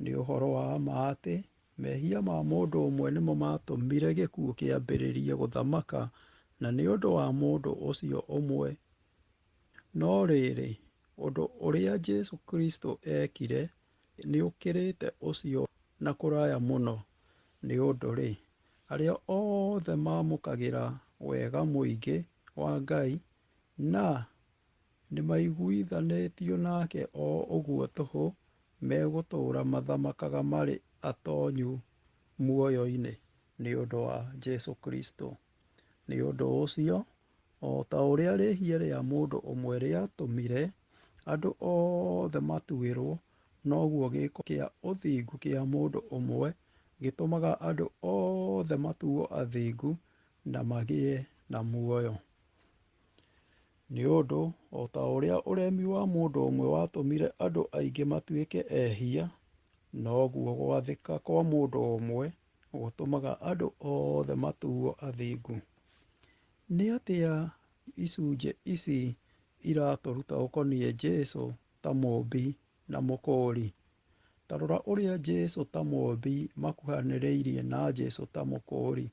[SPEAKER 2] nĩ ũhoro wa ma atĩ mehia ma mũndũ ũmwe nĩmo maatũmire gĩkuũ kĩambĩrĩrie gũthamaka, na nĩ ũndũ wa mũndũ ũcio ũmwe. No rĩrĩ, ũndũ ũrĩa Jesũ Kristo eekire nĩũkĩrĩte ũcio na kũraya mũno. Nĩ ũndũ-rĩ, arĩa othe maamũkagĩra wega mũingĩ wa Ngai na nĩmaiguithanĩtio nake o ũguo tũhũ, megũtũũra mathamakaga marĩ atonyu muoyo-inĩ nĩ ũndũ wa Jesũ Kristo. Nĩ ũndũ ũcio, o ta ũrĩa rĩĩhia rĩa mũndũ ũmwe rĩatũmire andũ othe matuĩrwo, noguo gĩĩko kĩa ũthingu kĩa mũndũ ũmwe gĩtũmaga andũ othe matuo athingu na magĩe na muoyo. Nĩ ũndũ o ta ũrĩa ũremi wa mũndũ ũmwe watũmire andũ aingĩ matuĩke ehia, noguo gwathĩka kwa mũndũ ũmwe gũtũmaga andũ othe matuo athingu. Nĩ atĩa icunjĩ ici iratũruta ũkoniĩ Jesũ ta mũũmbi na mũkũũri? Ta rora ũrĩa Jesũ ta mũũmbi makuhanĩrĩirie na Jesũ ta mũkũũri.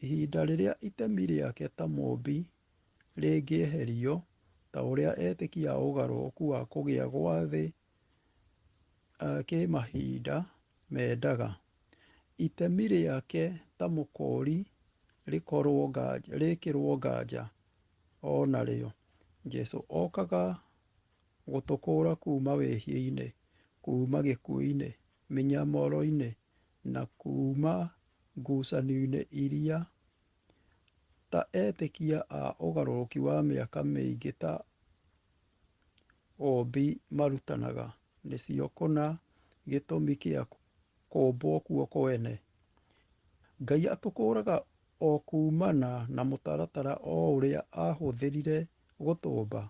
[SPEAKER 2] Ihinda rĩrĩa itemi rĩake ta mũũmbi rĩngĩeherio, ta ũrĩa etĩkia a ũgarũrũku wa kũgĩa gwa thĩ kĩmahinda mendaga, itemi rĩake ta mũkũũri rĩkĩrwo nganja o narĩo. Jesũ okaga gũtũkũũra kuuma wĩhia-inĩ, kuuma gĩkuũ-inĩ, mĩnyamaro-inĩ, na kuuma ngucanio-inĩ iria ta etĩkia a ũgarũrũki wa mĩaka mĩingĩ ta ũũmbi marutanaga, nĩcio kũna gĩtũmi kĩa kũũmbwo kuo kwene. Ngai atũkũũraga o kuumana na mũtaratara o ũrĩa aahũthĩrire gũtũũmba.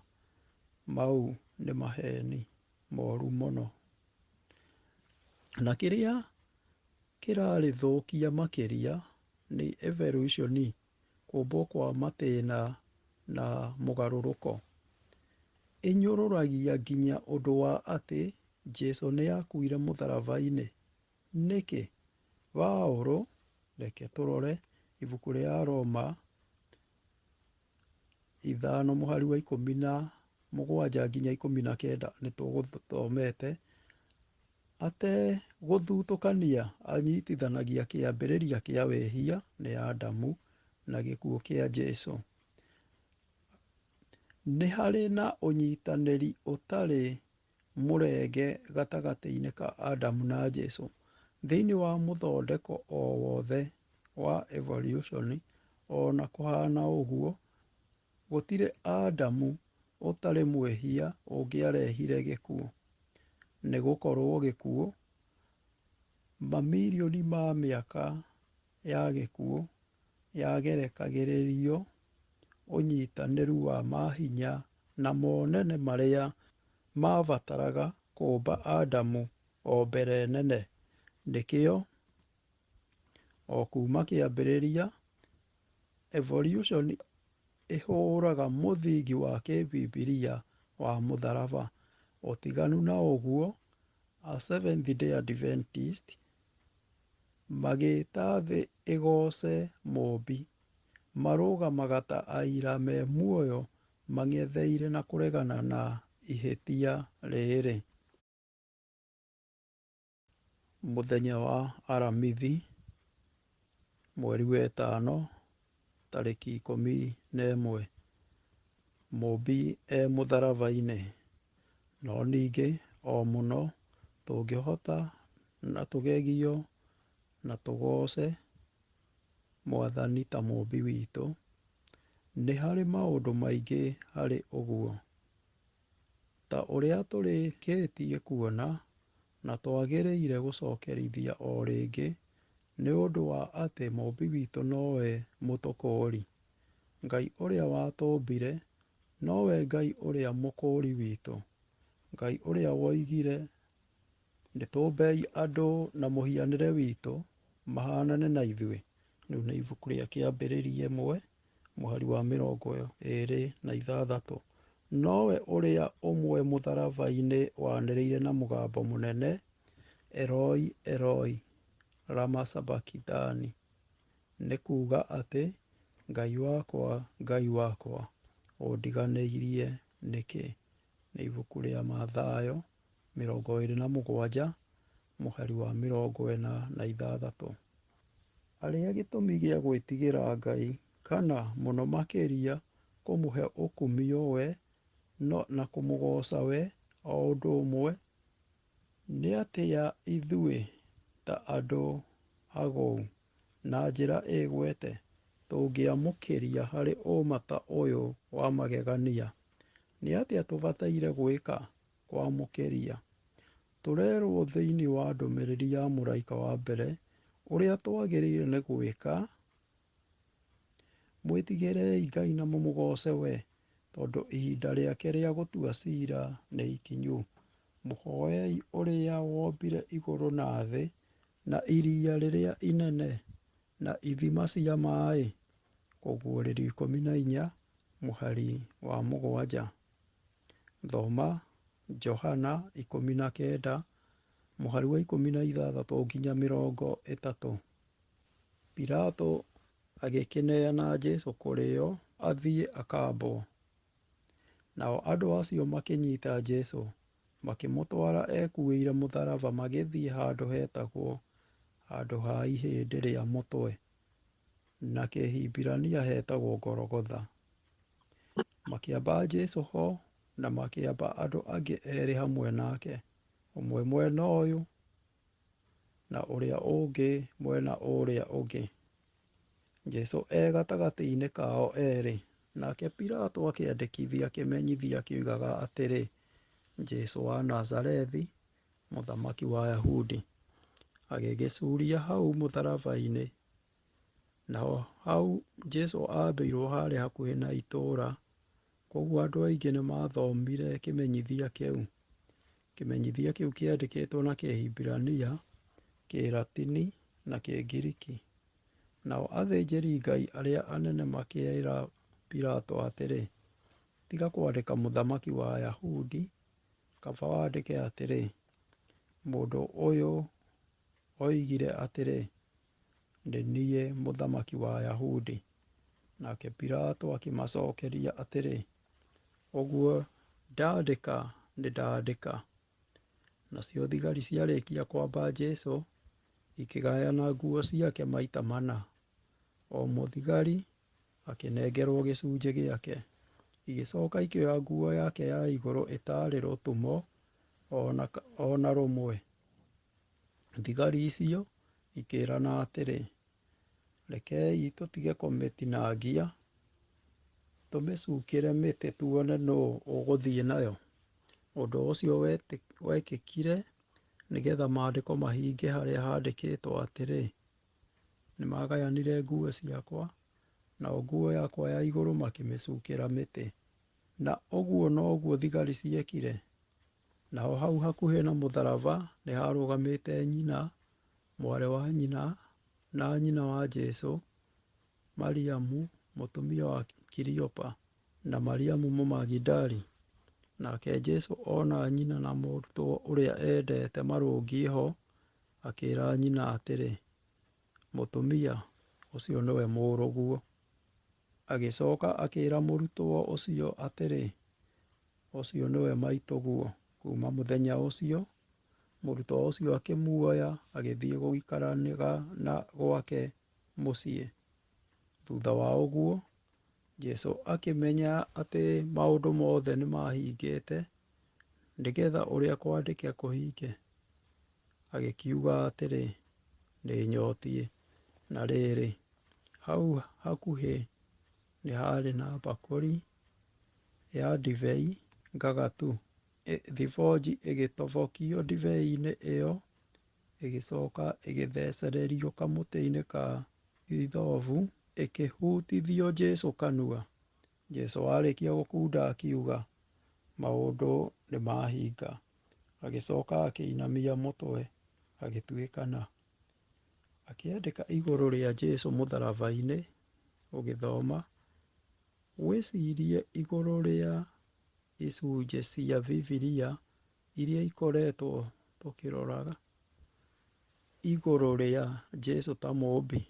[SPEAKER 2] Mau nĩ maheni moru mũno. Na kĩrĩa kĩrarĩthũkia makĩria nĩ evolution, kũũmbwo kwa matĩna na mũgarũrũko. Ĩnyũrũragia nginya ũndũ wa atĩ Jesũ nĩ aakuire mũtharaba-inĩ. Nĩkĩ? Paũlũ, reke tũrore ibuku rĩa Roma 5 mũhari wa 17 nginya 19 nĩtũgũthomete, ategũthutũkania anyitithanagia kĩambĩrĩria kĩa wĩhia nĩ Adamu na gĩkuũ kĩa Jesũ. Nĩ harĩ na ũnyitanĩri ũtarĩ mũrenge gatagatĩ-inĩ ka Adamu na Jesũ. Thĩinĩ wa mũthondeko o wothe wa evolution, ona kũhana ũguo, gũtirĩ Adamu ũtarĩ mwĩhia ũngĩarehire gĩkuũ. Nĩ gũkorwo gĩkuũ, mamirioni ma mĩaka ya gĩkuũ yagerekagĩrio ũnyitanĩru wa mahinya na monene marĩa mabataraga kũũmba Adamu o mbere nene. Nĩkĩo, o kuma kĩambĩrĩria, evolution ĩhũraga mũthingi wa kĩbibilia wa mũtharaba. Ũtiganu na ũguo, a Seventh-day Adventist magĩta thĩ ĩgooce Mũũmbi, marũgamaga ta aira me muoyo mang'etheire na kũregana na ihĩtia rĩrĩ. Mũthenya wa Aramithi, mweri wa ĩtano, tarĩki 11, Mũũmbi e mũtharaba-inĩ. No ningĩ o mũno tũngĩhota na tũgegio na tũgooce Mwathani ta Mũũmbi witũ, nĩ harĩ maũndũ maingĩ harĩ ũguo. Ta ũrĩa tũrĩkĩtie kuona, na twagĩrĩire gũcokerithia o rĩngĩ nĩ ũndũ wa atĩ Mũũmbi witũ nowe mũtũkũũri. Ngai ũrĩa watũmbire nowe Ngai ũrĩa mũkũũri witũ. Ngai ũrĩa woigire nĩtũmbei andũ na mũhianĩre witũ mahanane na ithuĩ. Rĩu nĩ ibuku rĩa Kĩambĩrĩria 1 mũhari wa 26. Nowe ũrĩa ũmwe mũtharaba-inĩ wanĩrĩire na mũgambo mũnene, Eloi, Eloi, lama sabakithani, nĩ kuuga atĩ, Ngai wakwa, Ngai wakwa, ũndiganĩirie nĩkĩ? Nĩ ibuku rĩa Mathayo 27 mũhari wa 46. Arĩa gĩtũmi gĩa gwĩtigĩra Ngai kana mũno makĩria kũmũhe ũkumio we na kũmũgooca we o ũndũ ũmwe, nĩ atĩa ithuĩ ta andũ agũu na njĩra ĩgwete tũngĩamũkĩria harĩ ũma ta ũyũ wa magegania? Nĩ atĩa tũbataire gwĩka kwamũkĩria? Tũrerwo thĩinĩ wa ndũmĩrĩri ya mũraika wa mbere ũrĩa twagĩrĩire nĩ gwĩka. Mwĩtigĩrei Ngai na mũmũgooce we, tondũ ihinda rĩake rĩa gũtua ciira nĩ ikinyu. Mũhoei ũrĩa wombire igũrũ na thĩ na iria rĩrĩa inene na ithima cia maĩ. Kũguũrĩrio 14 mũhari wa 7. Thoma Johana 19 mũhari wa 16 nginya 30. Pilato agĩkĩneana Jesũ kũrĩ o athiĩ akambwo. Nao andũ acio makĩnyita Jesũ, makĩmũtwara ekuuĩire mũtharaba magĩthiĩ handũ hetagwo Handũ ha Ihĩndĩ rĩa Mũtwe, na Kĩhibirania hetagwo Gologotha. Makĩamba Jesũ ho na makĩamba andũ angĩ erĩ hamwe nake, ũmwe mwena ũyũ na ũrĩa ũngĩ mwena ũrĩa ũngĩ. Jesũ e gatagatĩ-inĩ kao erĩ. Nake Pilato akĩandĩkithia kĩmenyithia kĩoigaga atĩrĩ, Jesũ wa Nazarethi, Mũthamaki wa Ayahudi. Agĩgĩcuria hau mũtharaba-inĩ. Naho hau Jesũ aambĩirwo harĩ hakuhĩ na itũũra, kwoguo andũ aingĩ nĩ maathomire kĩmenyithia kĩu. Kĩmenyithia kĩu kĩandĩkĩtwo na Kĩhibirania, Kĩlatini na Kĩngiriki. Nao athĩnjĩri-Ngai arĩa anene makĩĩra Pilato atĩrĩ, tiga kwandĩka Mũthamaki wa Ayahudi, kaba wandĩke atĩrĩ, mũndũ ũyũ Oigire atĩrĩ, Nĩ niĩ Mũthamaki wa Ayahudi. Nake Pilato akĩmacookeria atĩrĩ, Ũguo ndaandĩka nĩndandĩka. Nacio thigari ciarĩkia kwamba Jesũ, ikĩgayana nguo ciake maita mana, o mũthigari akĩnengerwo gĩcunjĩ gĩake. Igĩcoka ikĩoya nguo yake ya igũrũ ĩtaarĩ rũtumo o na rũmwe. Thigari icio ikĩĩrana atĩrĩ, Rekei tũtige kũmĩtinangia, tũmĩcukĩre mĩtĩ tuone nũũ ũgũthiĩ nayo. Ũndũ ũcio wekĩkire nĩgetha maandĩko mahinge harĩa handĩkĩtwo atĩrĩ, Nĩmagayanire nguo ciakwa, nao nguo yakwa ya igũrũ makĩmĩcukĩra mĩtĩ. Na ũguo noguo thigari ciekire. Naho hau hakuhĩ na mũtharaba nĩharũgamĩte nyina, mwarĩ wa nyina, na nyina wa Jesũ, Mariamu mũtumia wa Kiliopa, na Mariamu Mũmagidali. Nake Jesũ ona nyina na mũrutwo ũrĩa eendete marũngiĩ ho, akĩĩra nyina atĩrĩ, Mũtumia, ũcio nĩwe mũrũguo. Agĩcoka akĩĩra mũrutwo ũcio atĩrĩ, Ũcio nĩwe maitũguo. Kuuma mũthenya ũcio, mũrutwo ũcio akĩmuoya agĩthiĩ gũikaranaga na gwake mũciĩ. Thutha wa ũguo, Jesũ akĩmenya atĩ maũndũ mothe nĩmahingĩte, nĩgetha ũrĩa kwandĩke kũhinge. Agĩkiuga atĩrĩ, Nĩnyotiĩ. Na rĩrĩ, hau hakuhĩ nĩ haarĩ na mbakũri ya ndibei ngagatu. Thibonji ĩgĩtobokio ndibei-inĩ ĩyo, ĩgĩcoka ĩgĩthecererio kamũtĩ-inĩ ka hithobu, ĩkĩhutithio Jesũ kanua. Jesũ arĩkia gũkunda akiuga, Maũndũ nĩmahinga. Agĩcoka akĩinamia mũtwe, agĩtuĩkana. Akĩandĩka igũrũ rĩa Jesũ mũtharaba-inĩ. Ũgĩthoma, wĩcirie igũrũ rĩa icunjĩ cia Bibilia iria ikoretwo tũkĩrora igũrũ rĩa Jesũ ta Mũũmbi,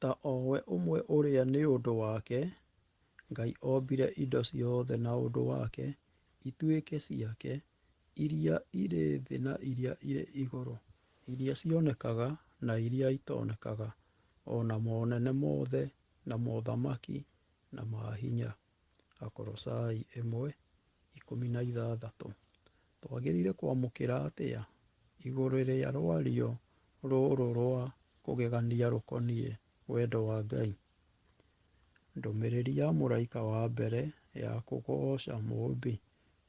[SPEAKER 2] ta o we ũmwe ũrĩa nĩ ũndũ wake Ngai ombire indo ciothe na ũndũ wake ituĩke ciake, iria irĩ thĩ na iria irĩ igũrũ, iria cionekaga na iria itonekaga, o na monene mothe na mothamaki na mahinya. Akolosai 1:16. Twagĩrĩire kwamũkĩra atĩa igũrũ rĩa rwario rũrũ rwa kũgegania rũkoniĩ wendo wa Ngai? Ndũmĩrĩri ya mũraika wa mbere ya kũgooca Mũũmbi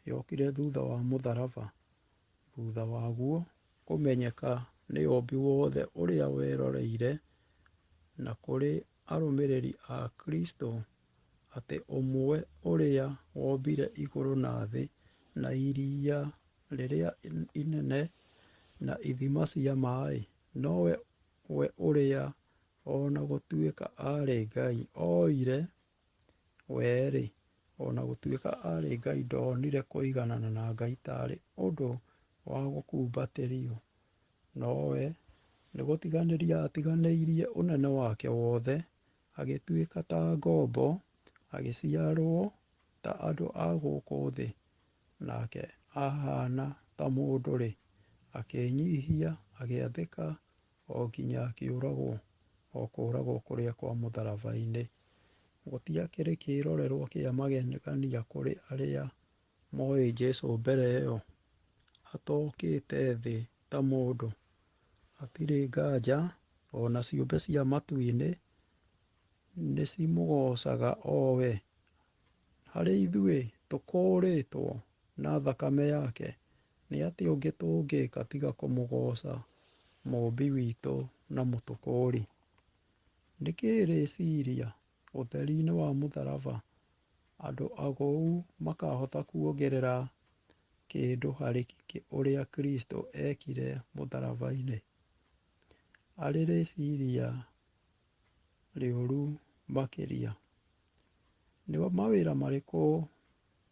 [SPEAKER 2] yokire thutha wa mũtharaba, thutha waguo kũmenyeka nĩ ũũmbi wothe ũrĩa weroreire, na kũrĩ arũmĩrĩri a Kristo atĩ ũmwe ũrĩa wombire igũrũ na thĩ na iria rĩrĩa inene na ithima cia maĩ, nowe we ũrĩa o na gũtuĩka aarĩ Ngai oire we-rĩ, o na gũtuĩka aarĩ Ngai ndonire kũiganana na Ngai taarĩ ũndũ wa gũkumbatĩrio, nowe nĩ gũtiganĩria atiganĩirie ũnene wake wothe, agĩtuĩka ta ngombo, agĩciarwo ta andũ a gũkũ thĩ, nake ahaana ta mũndũ-rĩ, akĩĩnyiihia, agĩathĩka o nginya akĩũragwo, o kũũragwo kũrĩa kwa mũtharaba-inĩ. Gũtiakĩrĩ kĩĩrorerwa kĩa magegania kũrĩ arĩa moĩ Jesũ mbere ĩyo atokĩte thĩ ta mũndũ. Hatirĩ nganja o na ciũmbe cia matu-inĩ nĩcimũgoocaga o we. Harĩ ithuĩ tũkũũrĩtwo na thakame yake, nĩ atĩa ũngĩ tũngĩka tiga kũmũgooca Mũũmbi witũ na Mũtũkũũri? Nĩkĩ rĩciria, ũtheri-inĩ wa mũtharaba, andũ agũu makahota kuongerera kĩndũ harĩ ũrĩa Kristo ekire mũtharaba-inĩ? Arĩ rĩciria rĩũru makĩria. Nĩ mawĩra marĩkũ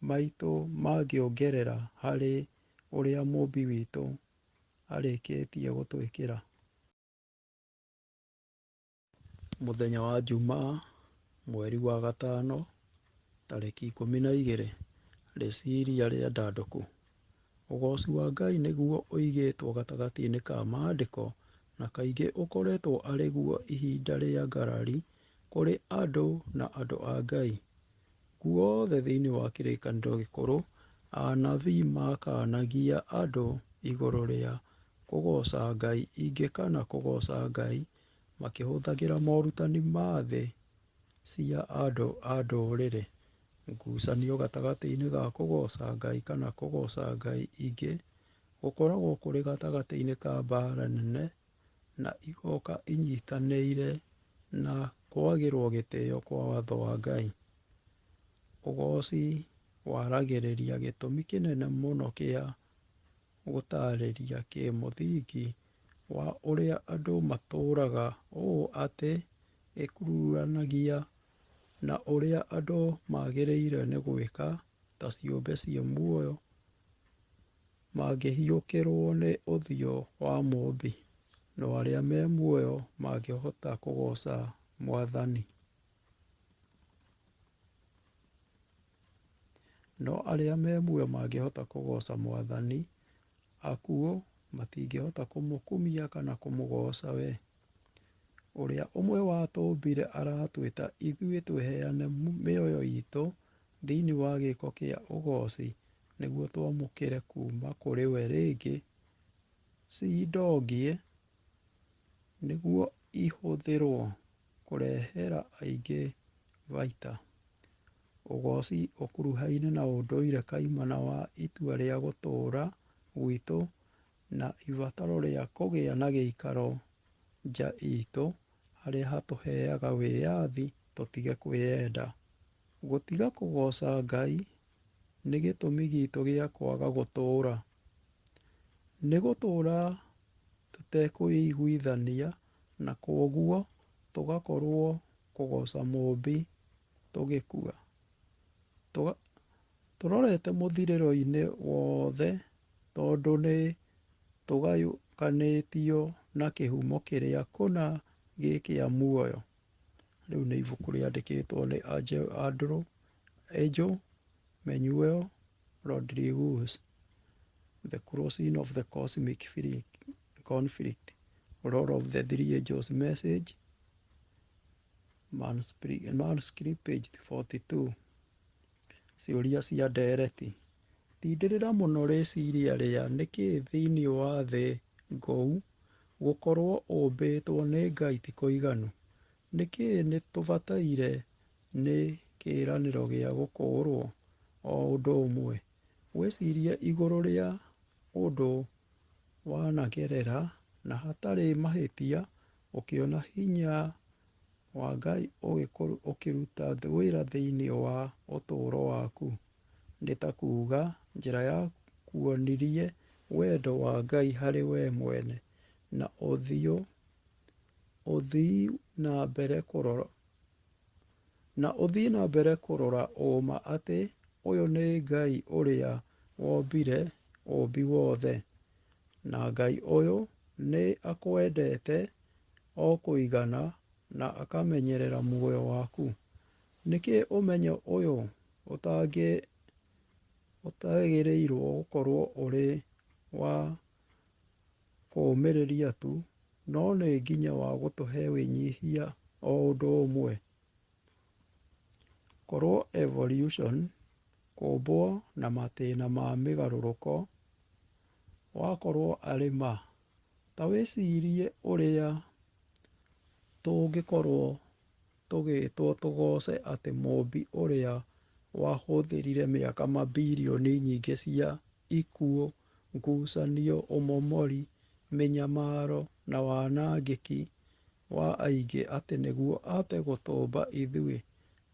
[SPEAKER 2] maitũ mangĩongerera harĩ ũrĩa Mũũmbi witũ arĩkĩtie gũtwĩkĩra. Mũthenya wa Jumaa, mweri wa gatano, tarĩki 12, rĩciria rĩandandũku. Ũgooci wa Ngai nĩguo ũigĩtwo gatagatĩ-inĩ ka Maandĩko na kaingĩ ũkoretwo arĩ guo ihinda rĩa ngarari kũrĩ andũ na andũ a Ngai. Guothe thĩinĩ wa Kĩrĩkanĩro Gĩkũrũ, anabii maakanagia andũ igũrũ rĩa kũgooca ngai ingĩ kana kũgooca Ngai makĩhũthagĩra morutani ma thĩ cia andũ a ndũrĩrĩ. Ngucanio gatagatĩ-inĩ ga kũgooca Ngai kana kũgooca ngai ingĩ gũkoragwo kũrĩ gatagatĩ ka mbaara nene na igoka inyitanĩire na kwagĩrwo gĩtĩo kwa watho wa Ngai. Ũgooci waragĩrĩria gĩtũmi kĩnene mũno kĩa gũtarĩria kĩmũthingi wa ũrĩa andũ matũũraga ũũ atĩ ĩkuruhanagia na ũrĩa andũ magĩrĩire nĩ gwĩka ta ciũmbe ciĩ muoyo mangĩhiũkĩrwo nĩ ũthiũ wa Mũũmbi. No arĩa me muoyo mangĩhota kũgooca Mwathani. No arĩa me muoyo mangĩhota kũgooca Mwathani, akuũ matingĩhota kũmũkumia kana kũmũgooca we. Ũrĩa ũmwe watũmbire aratwĩta ithuĩ twĩheane mĩoyo itũ thĩinĩ wa gĩko kĩa ũgooci nĩguo twamũkĩre kuma kũrĩ we rĩngĩ cindongie nĩguo ihũthĩrwo kũrehera angĩ baita. Ũgooci ũkuruhaine na ũndũire kaimana wa itua rĩa gũtũũra gwitũ na ibataro rĩa kũgĩa na gĩikaro nja itũ harĩa hatũheaga wĩyathi tũtige kwĩyenda. Gũtiga kũgooca Ngai nĩ gĩtũmi gitũ gĩa kwaga gũtũũra. Nĩ gũtũũra tũtekwĩiguithania na kwoguo tũgakorwo kũgooca Mũũmbi tũgĩkua. Tũrorete mũthirĩro-inĩ wothe tondũ nĩ tũgayũkanĩtio na kĩhumo kĩrĩa kũna gĩ kĩa muoyo. Rĩu nĩ ibuku rĩandĩkĩtwo nĩ Angel Manuel Rodriguez, The Crossing of the Cosmic Conflict, Role of the Three Angels Message, Manuscript page 42. Ciũria cia ndereti. Tindĩrĩra mũno rĩciria rĩa nĩkĩ thĩinĩ wa thĩ ngũu gũkorwo ũmbĩtwo nĩ Ngai ti kũiganu. Nĩkĩ nĩtũbataire nĩ kĩĩranĩro gĩa gũkũũrwo o ũndũ ũmwe. Wĩcirie igũrũ rĩa ũndũ wanagerera na hatarĩ mahĩtia ũkĩona hinya wa Ngai ũkĩruta wĩra thĩinĩ wa ũtũũro waku. Nĩ ta kuuga njĩra ya kuonirie wendo wa Ngai harĩ we mwene na ũthiĩ na mbere kũrora ũũma atĩ ũyũ nĩ Ngai ũrĩa wombire ũũmbi wothe, na Ngai ũyũ nĩ akwendete o kũigana na akamenyerera muoyo waku. Nĩkĩ ũmenyo ũyũ ũtagĩrĩirwo gũkorwo ũrĩ wa kũũmĩrĩria tu, no nĩ nginya wa gũtũhe wĩnyihia o ũndũ ũmwe. Korwo evolution, kũũmbwo na matĩna ma mĩgarũrũko wakorwo arĩ ma, ta wĩcirie ũrĩa tũngĩkorwo tũgĩtwo tũgooce atĩ Mũũmbi ũrĩa wahũthĩrire mĩaka mabirioni nyingĩ cia ikuũ, ngucanio, ũmomori, mĩnyamaro na wanangĩki wa aingĩ atĩ nĩguo ahote gũtũũmba ithuĩ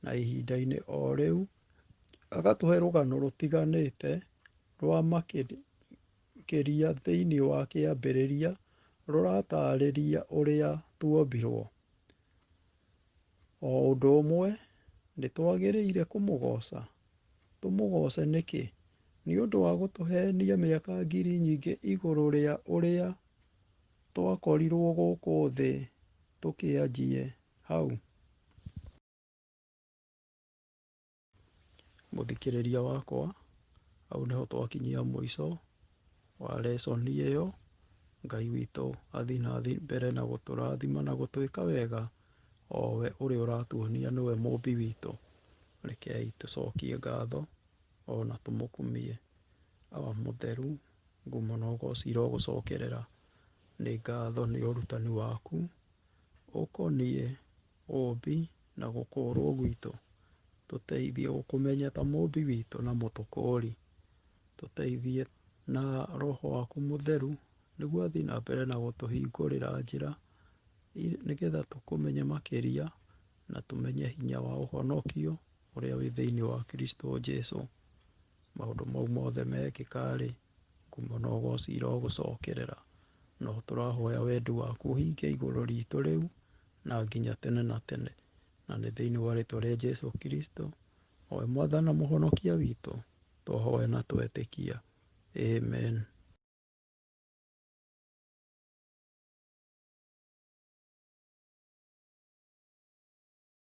[SPEAKER 2] na ihinda-inĩ o rĩu agatũhe rũgano rũtiganĩte rwa makĩria thĩinĩ wa kĩambĩrĩria rũratarĩria ũrĩa tuombirwo. O ũndũ ũmwe, nĩ twagĩrĩire kũmũgooca. Tũmũgooce nĩkĩ? Nĩ ũndũ wa gũtũhenia mĩaka ngiri nyingĩ igũrũ rĩa ũrĩa twakorirwo gũkũ thĩ tũkĩanjie hau? Mũthikĩrĩria wakwa, hau nĩho twakinyia mũico wa lesson ĩyo. Ngai witũ athiĩ na mbere na gũtũrathima na gũtwĩka wega, o we ũrĩa ũratuonia nĩwe mũmbi witũ. Rekei tũcokie ngatho ona tũmũkumie. Awa mũtheru, ngumo na ũgoci irogũcokerera. Nĩ ngatho nĩ ũrutani waku ũkoniĩ ũũmbi na gũkũũrwo gwitũ. Tũteithie gũkũmenya ta mũũmbi witũ na mũtũkũũri. Tũteithie na roho waku mũtheru nĩguo athiĩ na mbere na gũtũhingũrĩra njĩra nĩgetha tũkũmenye makĩria na tũmenye hinya wa ũhonokio ũrĩa wĩ thĩinĩ wa Kristo Jesu. Maũndũ mau mothe mekĩka-rĩ, ngumo na ũgoci irogũcokerera. No tũrahoya wendi waku ũhinge igũrũ ritũ rĩu na nginya tene na tene. Na nĩ thĩinĩ wa rĩtwa rĩa Jesu Kristo, o we mwathani na mũhonokia witũ, twahoya na twetĩkia. Amen.